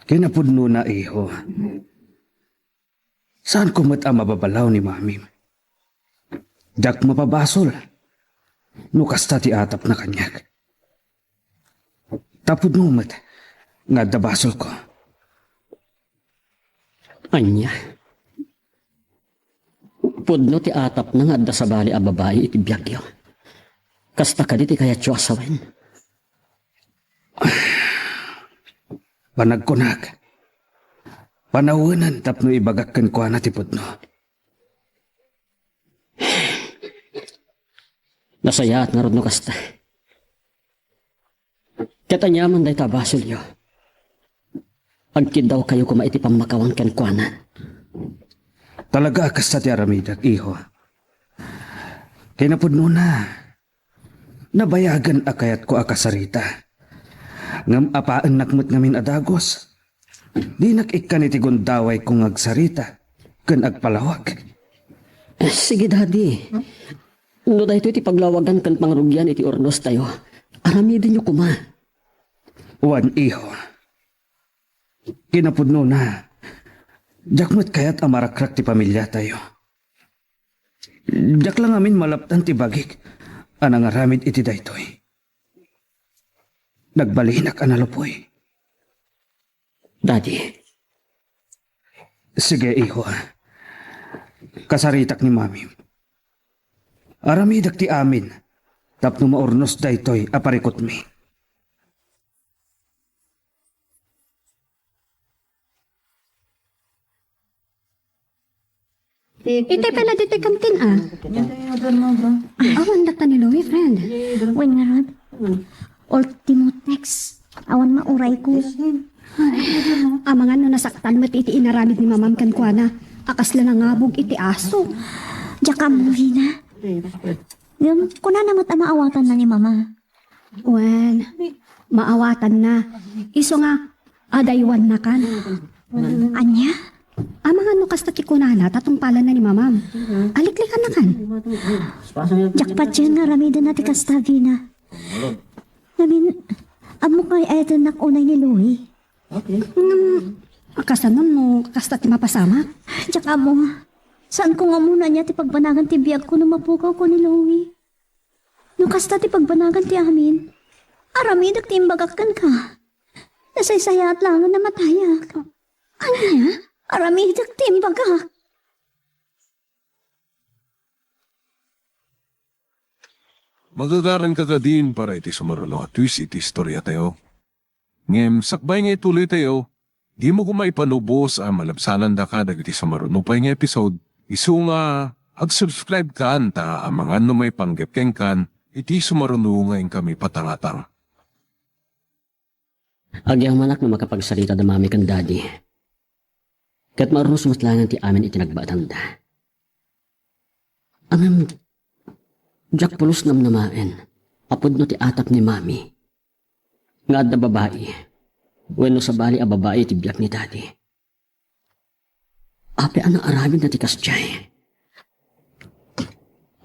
Kinapudnona, iho. Saanko met a mababalaw ni Mamim. Diak mapabasol no kasta ti atapna kaniak. Ta pudno met nga adda basolko. Ania? Pudno ti atapna nga adda sabali a babai iti biagyo. Kasta kadi ti kayatyo a sawen? Panagkunak, panawenen tapno ibagak kenkuana ti pudno. Nasayaat ngarud no kasta. Ket aniaman dayta a basolyo, agkiddawkayo koma iti pammakawan kenkuana. Talaga a kasta ti aramidek, iho. Kinapudnona, nabayagen a kayatko a kasarita. Ngem apaennak met ngamin a dagus. Dinak ikkan iti gundawayko nga agsarita ken agpalawag. Sige, Daddy. No daytoy ti paglawagan ken pangrugian iti urnostayo, aramidenyo koma. Wen, iho. Kinapudnona, diak met kayat a marakrak ti pamiliatayo. Diak la ngamin malaptan ti bagik a nangaramid iti daytoy. Nagbalinak a nalupoy. Daddy. Sige, iho. Kasaritak ni Mami. Aramidek ti amin tapno maurnos daytoy a parikutmi. Itay pala ditoy kantin, ah. Awan data ni Louie, friend. Wen ngarud. Ultimo text. Awan maurayko. Amangan no nasaktan met iti inaramid ni Mamam kenkuana a kasla nangabog iti aso. Diak ammo, Vina. Ngem, kunana met a maawatanna ni Mama. Wen, maawatanna. Isu nga, adaywannakan. Ania? Amangan no kasta ti kunana, ta tungpalanna ni Mamam. Aliklikannakan. Diak patien nga aramidenna ti kasta, Vina. Ngamin, ammok nga ay-ayatennak unay ni Louie. Ngem, kasano no kasta ti mapasamak? Diak ammo. Saanko nga ammon ania ti pagbanagan ti biagko no mapukawko ni Louie. No kasta ti pagbanagan ti amin, aramidek ti imbagak kenka. Nasaysayaat laengen a matayak. Ania? Aramidek ti imbagak. Magagaranka kadin para iti sumaruno a twist iti istoriatayo. Ngem sakbay nga ituloytayo, dimo koma ipanubos a malabsanandaka dagiti sumaruno pay nga episode, isu nga ag-subscribe kan ta amangan no maipanggep kenkan iti sumaruno nga inkami patangatang. Agyamanak no makapagsarita da Mami ken Daddy. Ket maurnos met laengen ti amin iti nagbaetanda. Ngem, diak pulos namnamaen a pudno ti atap ni Mami nga adda babai wenno sabali a babai iti biag ni Daddy. Apay a naaramidna ti kasdiay?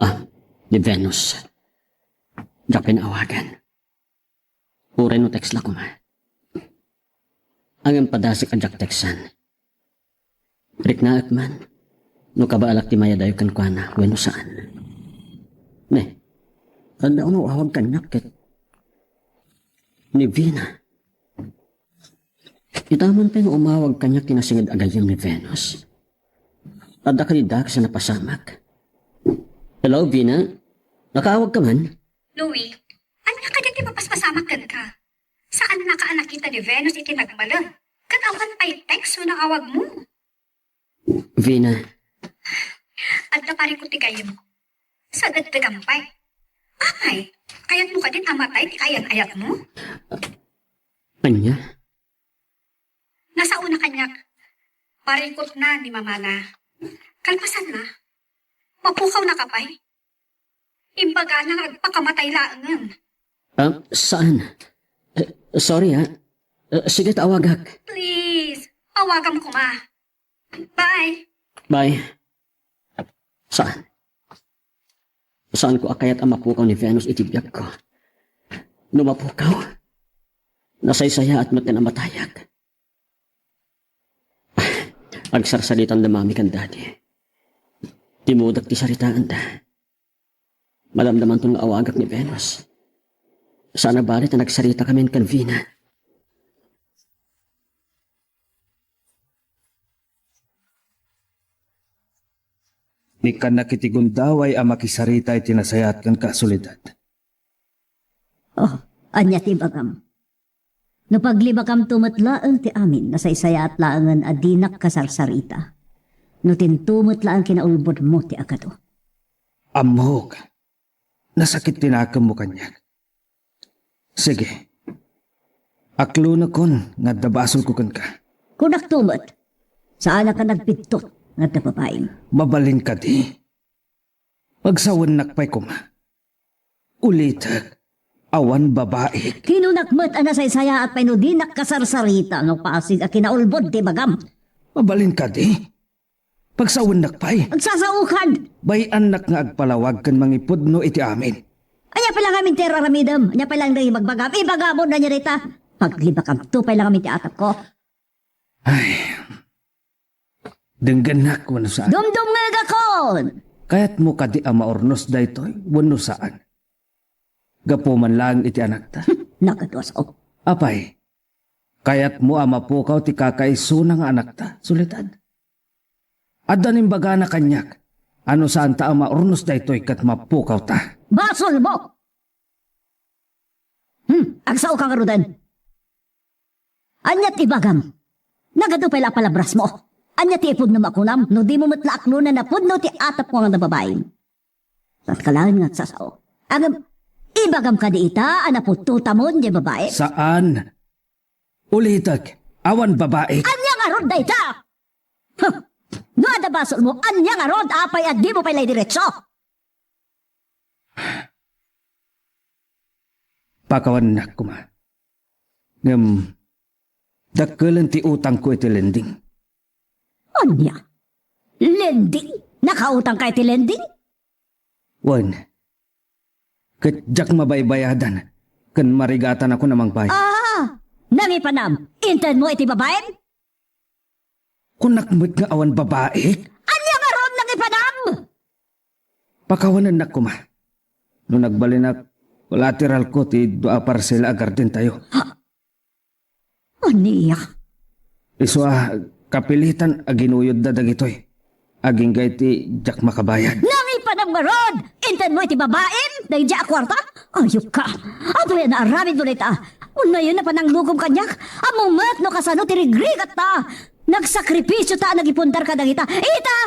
Ah, ni Venus. Diak pay naawagan. Uray no text la koma. Ngem padasek a diak textan. Riknaek man no kabaelak ti mayadayo kenkuana wenno saan. Ne, adda umaw-awag kaniak ket ni Vina. Itaman pay nga umawag kaniak ti nasinged a gayyem ni Venus. Adda kadi dakes a napasamak. Hello, Vina? Nakaawagka man? Louie, ania kadi ti mapaspasamak kenka? Saannaka a nakita ni Venus iti nagmalem, ket awan pay text wenno awagmo. Vina. Adda parikut ti gayyemko. Sadetdegam pay. Apay, kayatmo kadin a matay ti kaayan-ayatmo? Ania? Nasaona kaniak, parikutna ni mamana. Kalpasanna, mapukawnaka pay. Imbagana nga agpakamatay laengen. Ah, saan? Eh, sorry, ah. Eh, sige, ta awagak. Please, awagam koma. Bye. Bye. Saan? Saanko a kayat a mapukaw ni Venus iti biagko. No mapukaw, nasaysayaat met a matayak. Agsarsaritan da Mami ken Daddy. Timmudek ti saritaanda. Madamdamanton nga awagak ni Venus. Saan a bale ta nagsarita kamin ken Vina. Nikkannak iti gundaway a makisarita iti nasayaat kenka a Soledad. Oh, ania ti ibagam? No paglibakamto met laeng ti amin, nasaysayaat laengen a dinak kasarsarita. No tinto met laeng kinaulbodmo ti agado. Ammok, nasakit ti nakemmo kaniak. Sige, aklonekon nga adda basolko kenka. Kunakto met, saanak a nagpidtot nga adda babaim. Mabalin kadi? Agsawennak pay koma. Ulitek, awan babaik. Kinunak met a nasaysayaat pay no dinak kasarsarita no pasig a kinaulbod ti ibagam. Mabalin kadi? Pagsawennak pay. Agsasaokan! Bay-annak nga agpalawag ken mangipudno iti amin. Ania pay la ngamin ti ar-aramidem? Ania pay la ngamin ibagbagam? Ibagamon ania dayta? Paglibakamto pay la ngamin ti atapko. Ay. Denggennak wenno saan? Dumdumngegakon! Kayatmo kadi a maurnos daytoy wenno saan? Gapu man laeng iti anakta. Nagaduas, oh. Apay, kayatmo a mapukaw ti kakaisuna nga anakta, Soledad? Adda nimbagana kaniak a no saanta a maurnos daytoy ket mapukawta. Basolmo! Hmm, agsaoka ngaruden. Ania ti ibagam? Nagadu pay la a palabrasmo. Ania ti ipudnom a kunam no dimo met la aklonen a pudno ti atapko nga babaim? Saan ka laeng nga agsasao? Ngem, ibagam kadi ita a napudtotamon diay babai? Saan. Ulitek, awan babai. Ania ngarud dayta? Huh! No adda basolmo, ania ngarud? Apay a dimo pay la idiretso? Pakawanennak koma. Ngem, dakkelen ti utangko iti lending. Ania? Lending? Nakautangka iti lending? Wen. Ket diak mabaybayadan ken marigatanakon a mangbayad. Ah! Nangipanam, intedmo iti babaim? Kunak met nga awan babaik? Ania ngarud nangipanam? Pakawanennak koma. No nagbalinak, collateralko ti dua a parsela a gardentayo. Ania? Isu a kapilitan a ginuyodda dagitoy. Agingga iti diak makabayad. Nangipanam ngarud! Intedmo iti babaim daydiay a kuarta? Ayupka! Apay a naaramidmo dayta? Unayen a pananglugom kaniak? Ammom met no kasano ti rigrigatta? Nagsakripisio ta a nagipundar kadagita. Ita!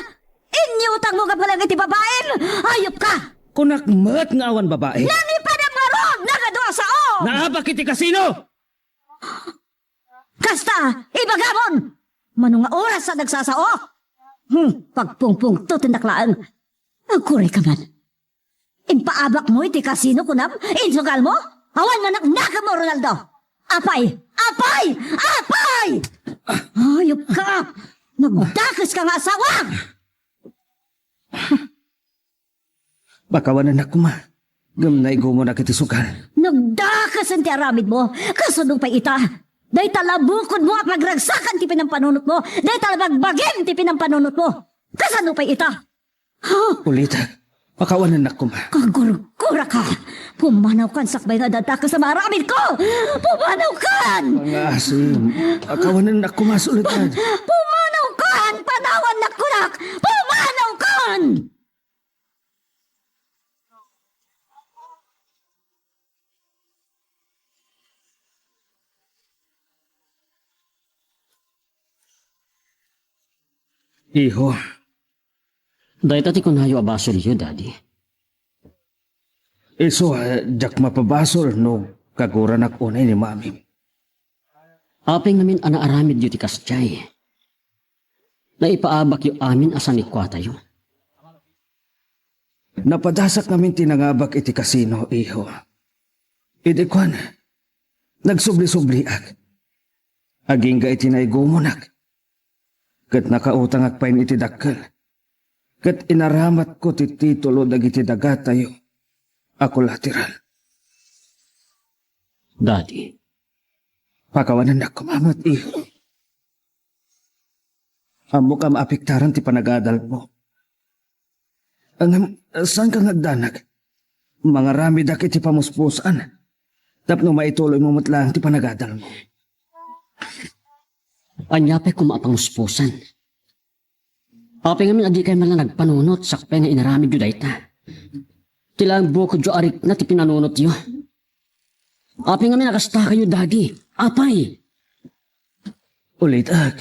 Inniutangmo gapu laeng iti babaim! Ayupka! Kunak met nga awan babai. Nangipanam ngarud! Nagadu a sao! Naabak iti kasino! Kasta, ibagamon! Mano nga oras a nagsasao? Hmm, pagpungpungtotennak laeng. Agkurayka man. Impaabakmo iti kasino, kunam? Insugalmo? Awan nga naknakemmo, Ronaldo! Apay! Apay! Apay! Ayupka! Nagdakeska nga asawa! Pakawanennak koma. Ngem naigumonak iti sugal. Nagdakesen ti aramidmo. Kasano pay ita? Dayta la bukodmo a pagragsakan ti pinampanunotmo. Dayta la bagbagim ti pinampanunotmo. Kasano pay ita? Ha? Ulitek, pakawanennak koma. Kagurguraka. Pumanawkan sakbay nga dadakes a maaramidko. Pumanawkan! Pangaasim. Pakawanennak koma, Soledad. Pumanawkan! Panawannak kunak! Pumanawkan! Iho. Dayta ti kunayo a basolyo, Daddy. Isu a diak mapabasol no kaguranak unay ni Mami. Apay ngamin a naaramidyo ti kasdiay? Naipaabakyo amin a sanikuatayo. Napadasak ngamin ti nangabak iti kasino, iho. Idi kuan, nagsubli-subliak. Agingga iti naigumonak. Ket nakautangak pay iti dakkel. Ket inaramatko ti titulo dagiti dagatayo a kolateral. Daddy. Pakawanennak koma met, iho. Ammok a maapektaran ti panagadalmo. Ngem, saanka nga agdanag? Mangaramidak iti pamuspusan tapno maituloymo met laeng ti panagadalmo. Ania pay koma a pamuspusan? Apay ngamin a dikay man la nagpanunot sakbay nga inaramidyo dayta? Ti laeng bukodyo a rikna ti pinanunotyo. Apay ngamin a kastakayo, Daddy? Apay? Ulitek.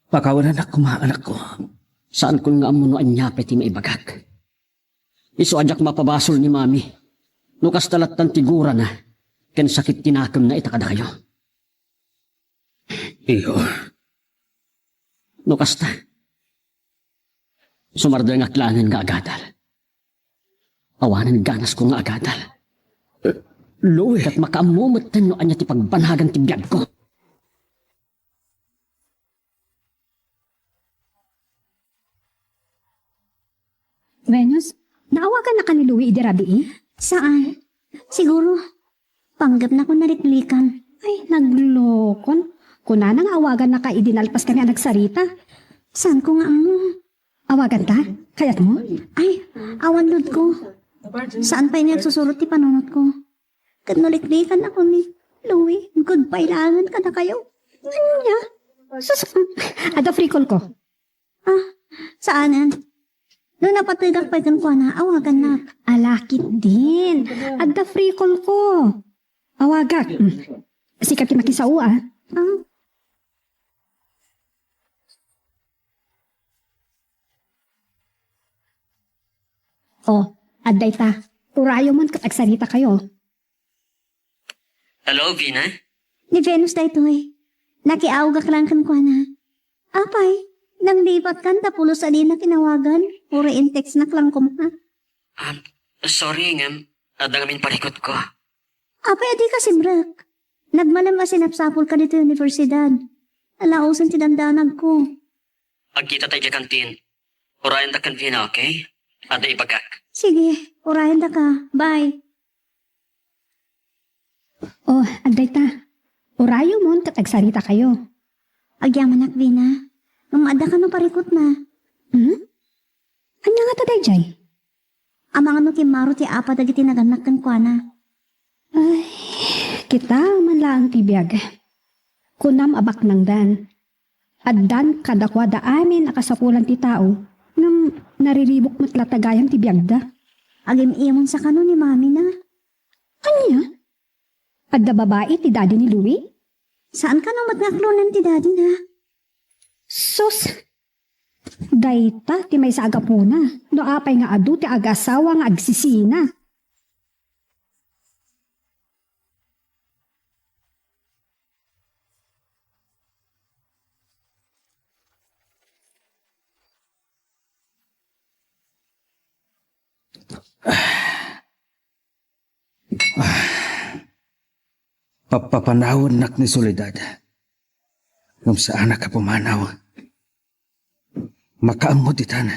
Pakawanennak koma, anakko. Saankon nga ammo no ania pay ti maibagak. Isu a diak mapabasol ni Mami no kasta lattan ti gurana ken sakit ti nakemna ita kadakayo. Iho. No kasta, sumardengak laengen nga agadal. Awanen ganasko nga agadal. Louie, ket makaammo metten no ania ti pagbanagan ti biagko. Venus, naawagannaka ni Louie idi rabii? Saan. Siguro, panggepna ko naliklikan. Ay, naglokon. Kunana nga awagannaka idi nalpaskami a nagsarita. Saan ko nga ammo? Awaganta? Kayatmo? Ay, awan, Lord ko. Saan pay nga agsusurot ti panunot ko? Ket naliklikan ako ni Louie, goodbye laengen kadakayo. Ania? Sus, adda free call ko. Ah, saanen? No napategak pay kenkuana, awagannak. Ala, ketdin. Adda free call ko. Awagak. Mm. Sika ti makisao, ah. Ah. Oh, adda ita. Urayomon ket agsarita kayo. Hello, Vina? Ni Venus daytoy. Nakiawgak lang kenkuana. Apay, nanglipat kan ta pulos a dinak inawagan? Uray in-textnak lang koma. Um, sorry, ngem adda ngamin parikutko. Apay a dika simrek? Nagmalem a sinapsapulka ditoy universidad. Alaosen ti dandanagko. Agkita tayo idiay kantin. Urayendak ken Vina, okay? Adda ibagak. Sige, urayendaka. Bye. Oh, adda ita. Urayomon ket agsarita kayo. Agyamanak, Vina. Ngem adda kano parikutna? Hmm? Ania ngata daydiay? Amangan no kimmaro ti apa dagiti nagannak kenkuana. Ay, kita man laeng ti biag. Kunam a baknangdan. Addan kadakuada amin a kasapulan ti tao, ngem nariribuk met latta gayam ti biagda. Agim-imonsa kano ni mamina? Ania? Adda babai ti daddy ni Louie? Saan kano met nga aklonen ti daddy na? Sus! Dayta ti maysa a gapuna no apay nga adu ti agasawa nga agsisina. Papapanawennak ni Soledad. Ngem saanak a pumanaw. Makaammo ditan.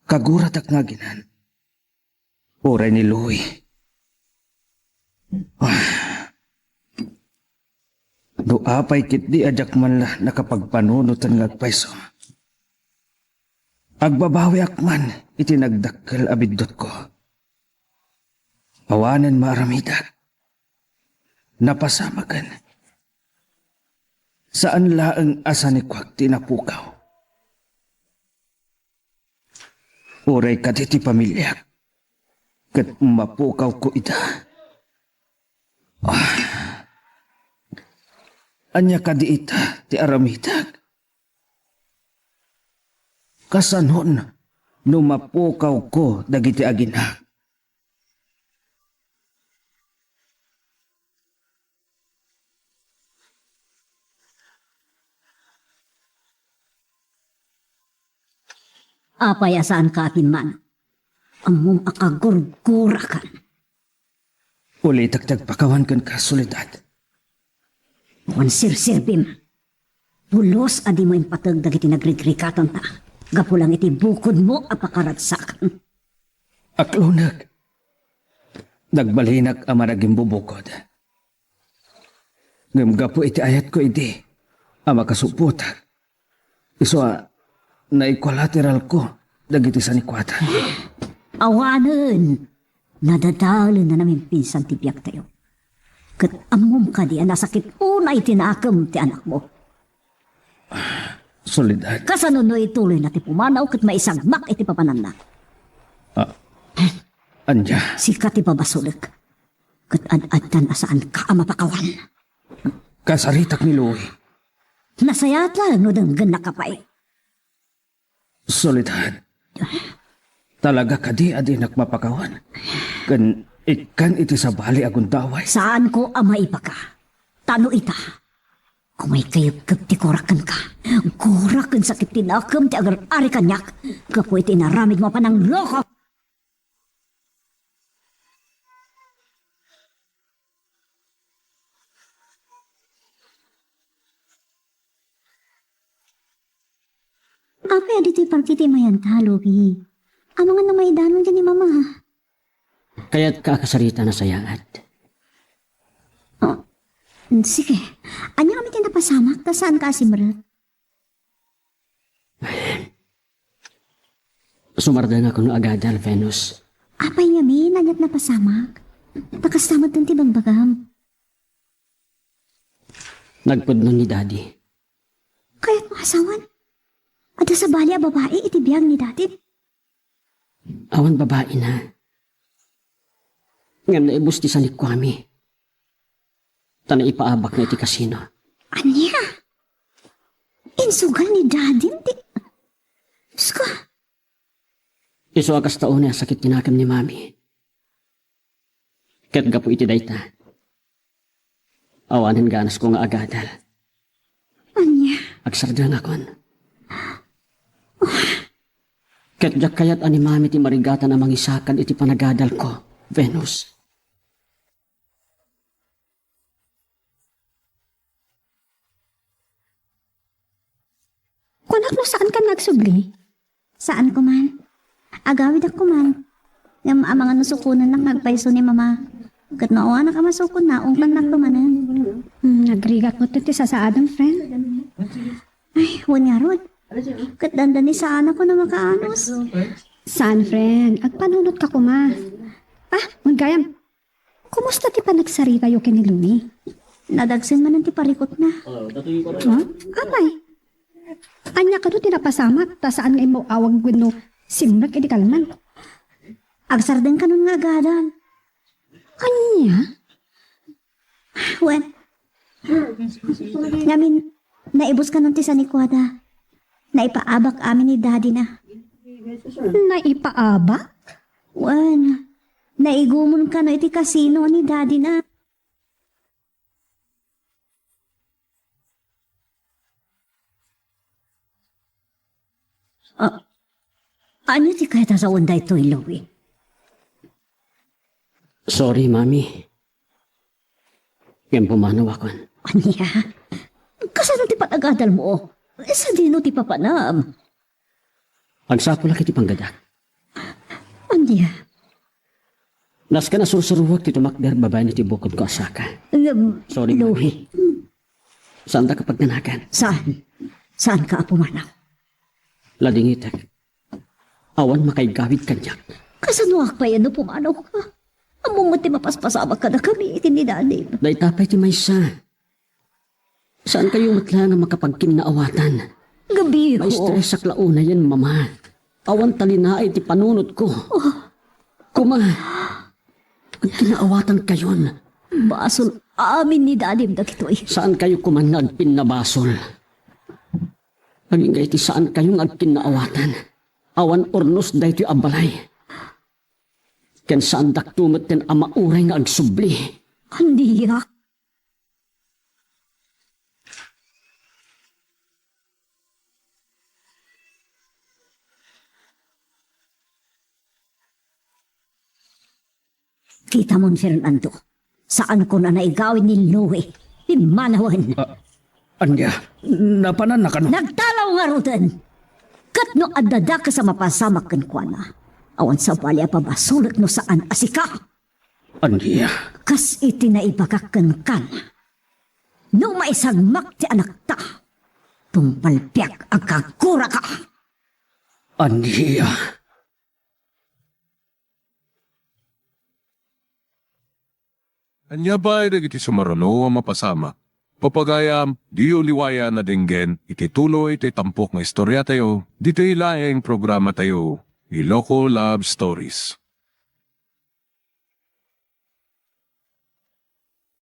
Kaguratak nga aginan. Uray ni Louie. Ah. No apay ketdi a diak man la nakapagpanunoten nga agpayso, agbabawiak man iti nagdakkel a biddutko. Awanen maaramidak. Napasamagen. Saan laeng a sanikuak ti napukaw. Uray kadi ti pamiliak, ket mapukawko ida. Ah. Ania kadi ita ti aramidak? Kasanon no mapukawko dagiti aginak? Apay a saanka a pimmanaw? Ammom a kagurgurakan. Ulitek ti agpakawan kenka, Soledad. Wen, serserbim. Pulos a dimo impateg dagiti nagrigrikatonta gapu lang iti bukodmo a pakaragsakan. Aklonek. Nagbalinak a managimbubukod. Ngem gapu iti ayatko idi a makasupot, isu a naequalateralko dagiti sanikuada. Awanen! Nadadalenna namimpinsan ti biagtayo. Ket ammom kadi a nasakit unay ti nakem ti anakmo? Soledad. Kasano no ituloyna ti pumanaw ket maisagmak iti papananna? Ah, ania? Sika ti pabasolek. Ket ad-addan a saanka a mapakawan. Kasaritak ni Louie. Nasayaat laeng no denggennaka pay. Soledad. Talaga kadi a dinak mapakawan? Ken ikkan iti sabali a gundaway? Saanko a maibaga. Ta no ita, umay kayepkep ti kurak kenka. Kurak ken sakit ti nakem ti agar-ari kaniak gapu iti inaramidmo a panangloko. Apay a ditoy parti ti imayanta, Louie? Amangan no maidanon ken ni Mama. Kayatka a kasarita a nasayaat. Oh, sige. Ania kami ti napasamak ta saanka a simrek? Sumardengakon nga agadal, Venus. Apay ngamin, ania ti napasamak? Ta kasta met ti ibagbagam. Nagpudno ni Daddy. Kayatmo a asawan? Adda sabali a babai iti biag ni Daddy? Awan babaina. Ngem naibus ti sanikuami. Ta naipaabakna iti kasino. Ania? Insugal ni Daddy ti... Diyos ko. Isu a kasta unay a sakit ti nakem ni Mami. Ket gapu iti dayta, awanen ganasko nga agadal. Ania? Agsardengakon. Ket diak kayat a ni Mami ti marigatan a mangisakad iti panagadalko, Venus. Kunak no saankan nga agsubli? Saanko man. Agawidak ko man. Ngem amangan no sukonennak nga agpayso ni Mama. Ket no awanak a masukonna, ungtannak ko manen. Hmm, nagrigat met ti sasaadem, friend. Ay, wen ngarud. Ket dandani saanakon a makaanus. Saan, friend? Agpanunotka koma. Ah, wen gayam. Kumusta ti panagsaritayo ken ni Louie? Nadagsen manen ti parikutna. Ha? Apay? Ania kano ti napasamak ta saan nga immaw-awag wenno simrek idi kalman? Agsardeng kanon nga agadal. Ania? Wen, ngamin, naibus kanon ti sanikuada. Naipaabak amin ni Daddy na. Naipaabak? Wen, naigumon kano iti kasino ni Daddy na. Ah, ania ti kayat a sawen daytoy, Louie? Sorry, Mami. Ngem pumanawakon. Ania? Kasano ti panagadalmo? Sadino ti papanam? Agsapulak iti panggadak. Ania? Nasken a sursuruek ti tumakder babaen iti bukodko a saka. Ngem, sorry, Louie. Mami. Saandak a pagnganakan. Saan? Saanka a pumanaw? Ladingitek. Awan makaigawid kaniak. Kasanoak pay no pumanawka? Ammom met ti mapaspasamak kadakami iti ni Daddy. Dayta pay ti maysa. Saankayo met laeng a makapagkinnaawatan. Gabii ko. Maistresak la unayen, Mama. Awan talinaed ti panunotko. Oh. Koma, agkinnaawatankayon. Basol amin ni Dadim dagitoy. Saankayo koma nga agpinnabasol. Agingga iti saankayo nga agkinnaawatan. Awan urnos daytoy a balay. Ken saandakto metten a mauray nga agsubli. Ania? Kitamon, Fernando, saanko a naigawid ni Louie. Pimmanawen. Ah, ania? Napananna kano? Nagtalaw ngaruden. Ket no adda dakes a mapasamak kenkuana, awan sabali a pabasolek no saan a sika. Ania? Kas iti naibagak kenka, no maisagmak ti anakta, tungpalbiak a gaguraka. Ania? Ania pay dagiti sumaruno a mapasamak? Papagayam, diyo liwayan a denggen iti tuloy ti tampok nga istoriatayo, ditoy laeng programatayo, Iloko Love Stories.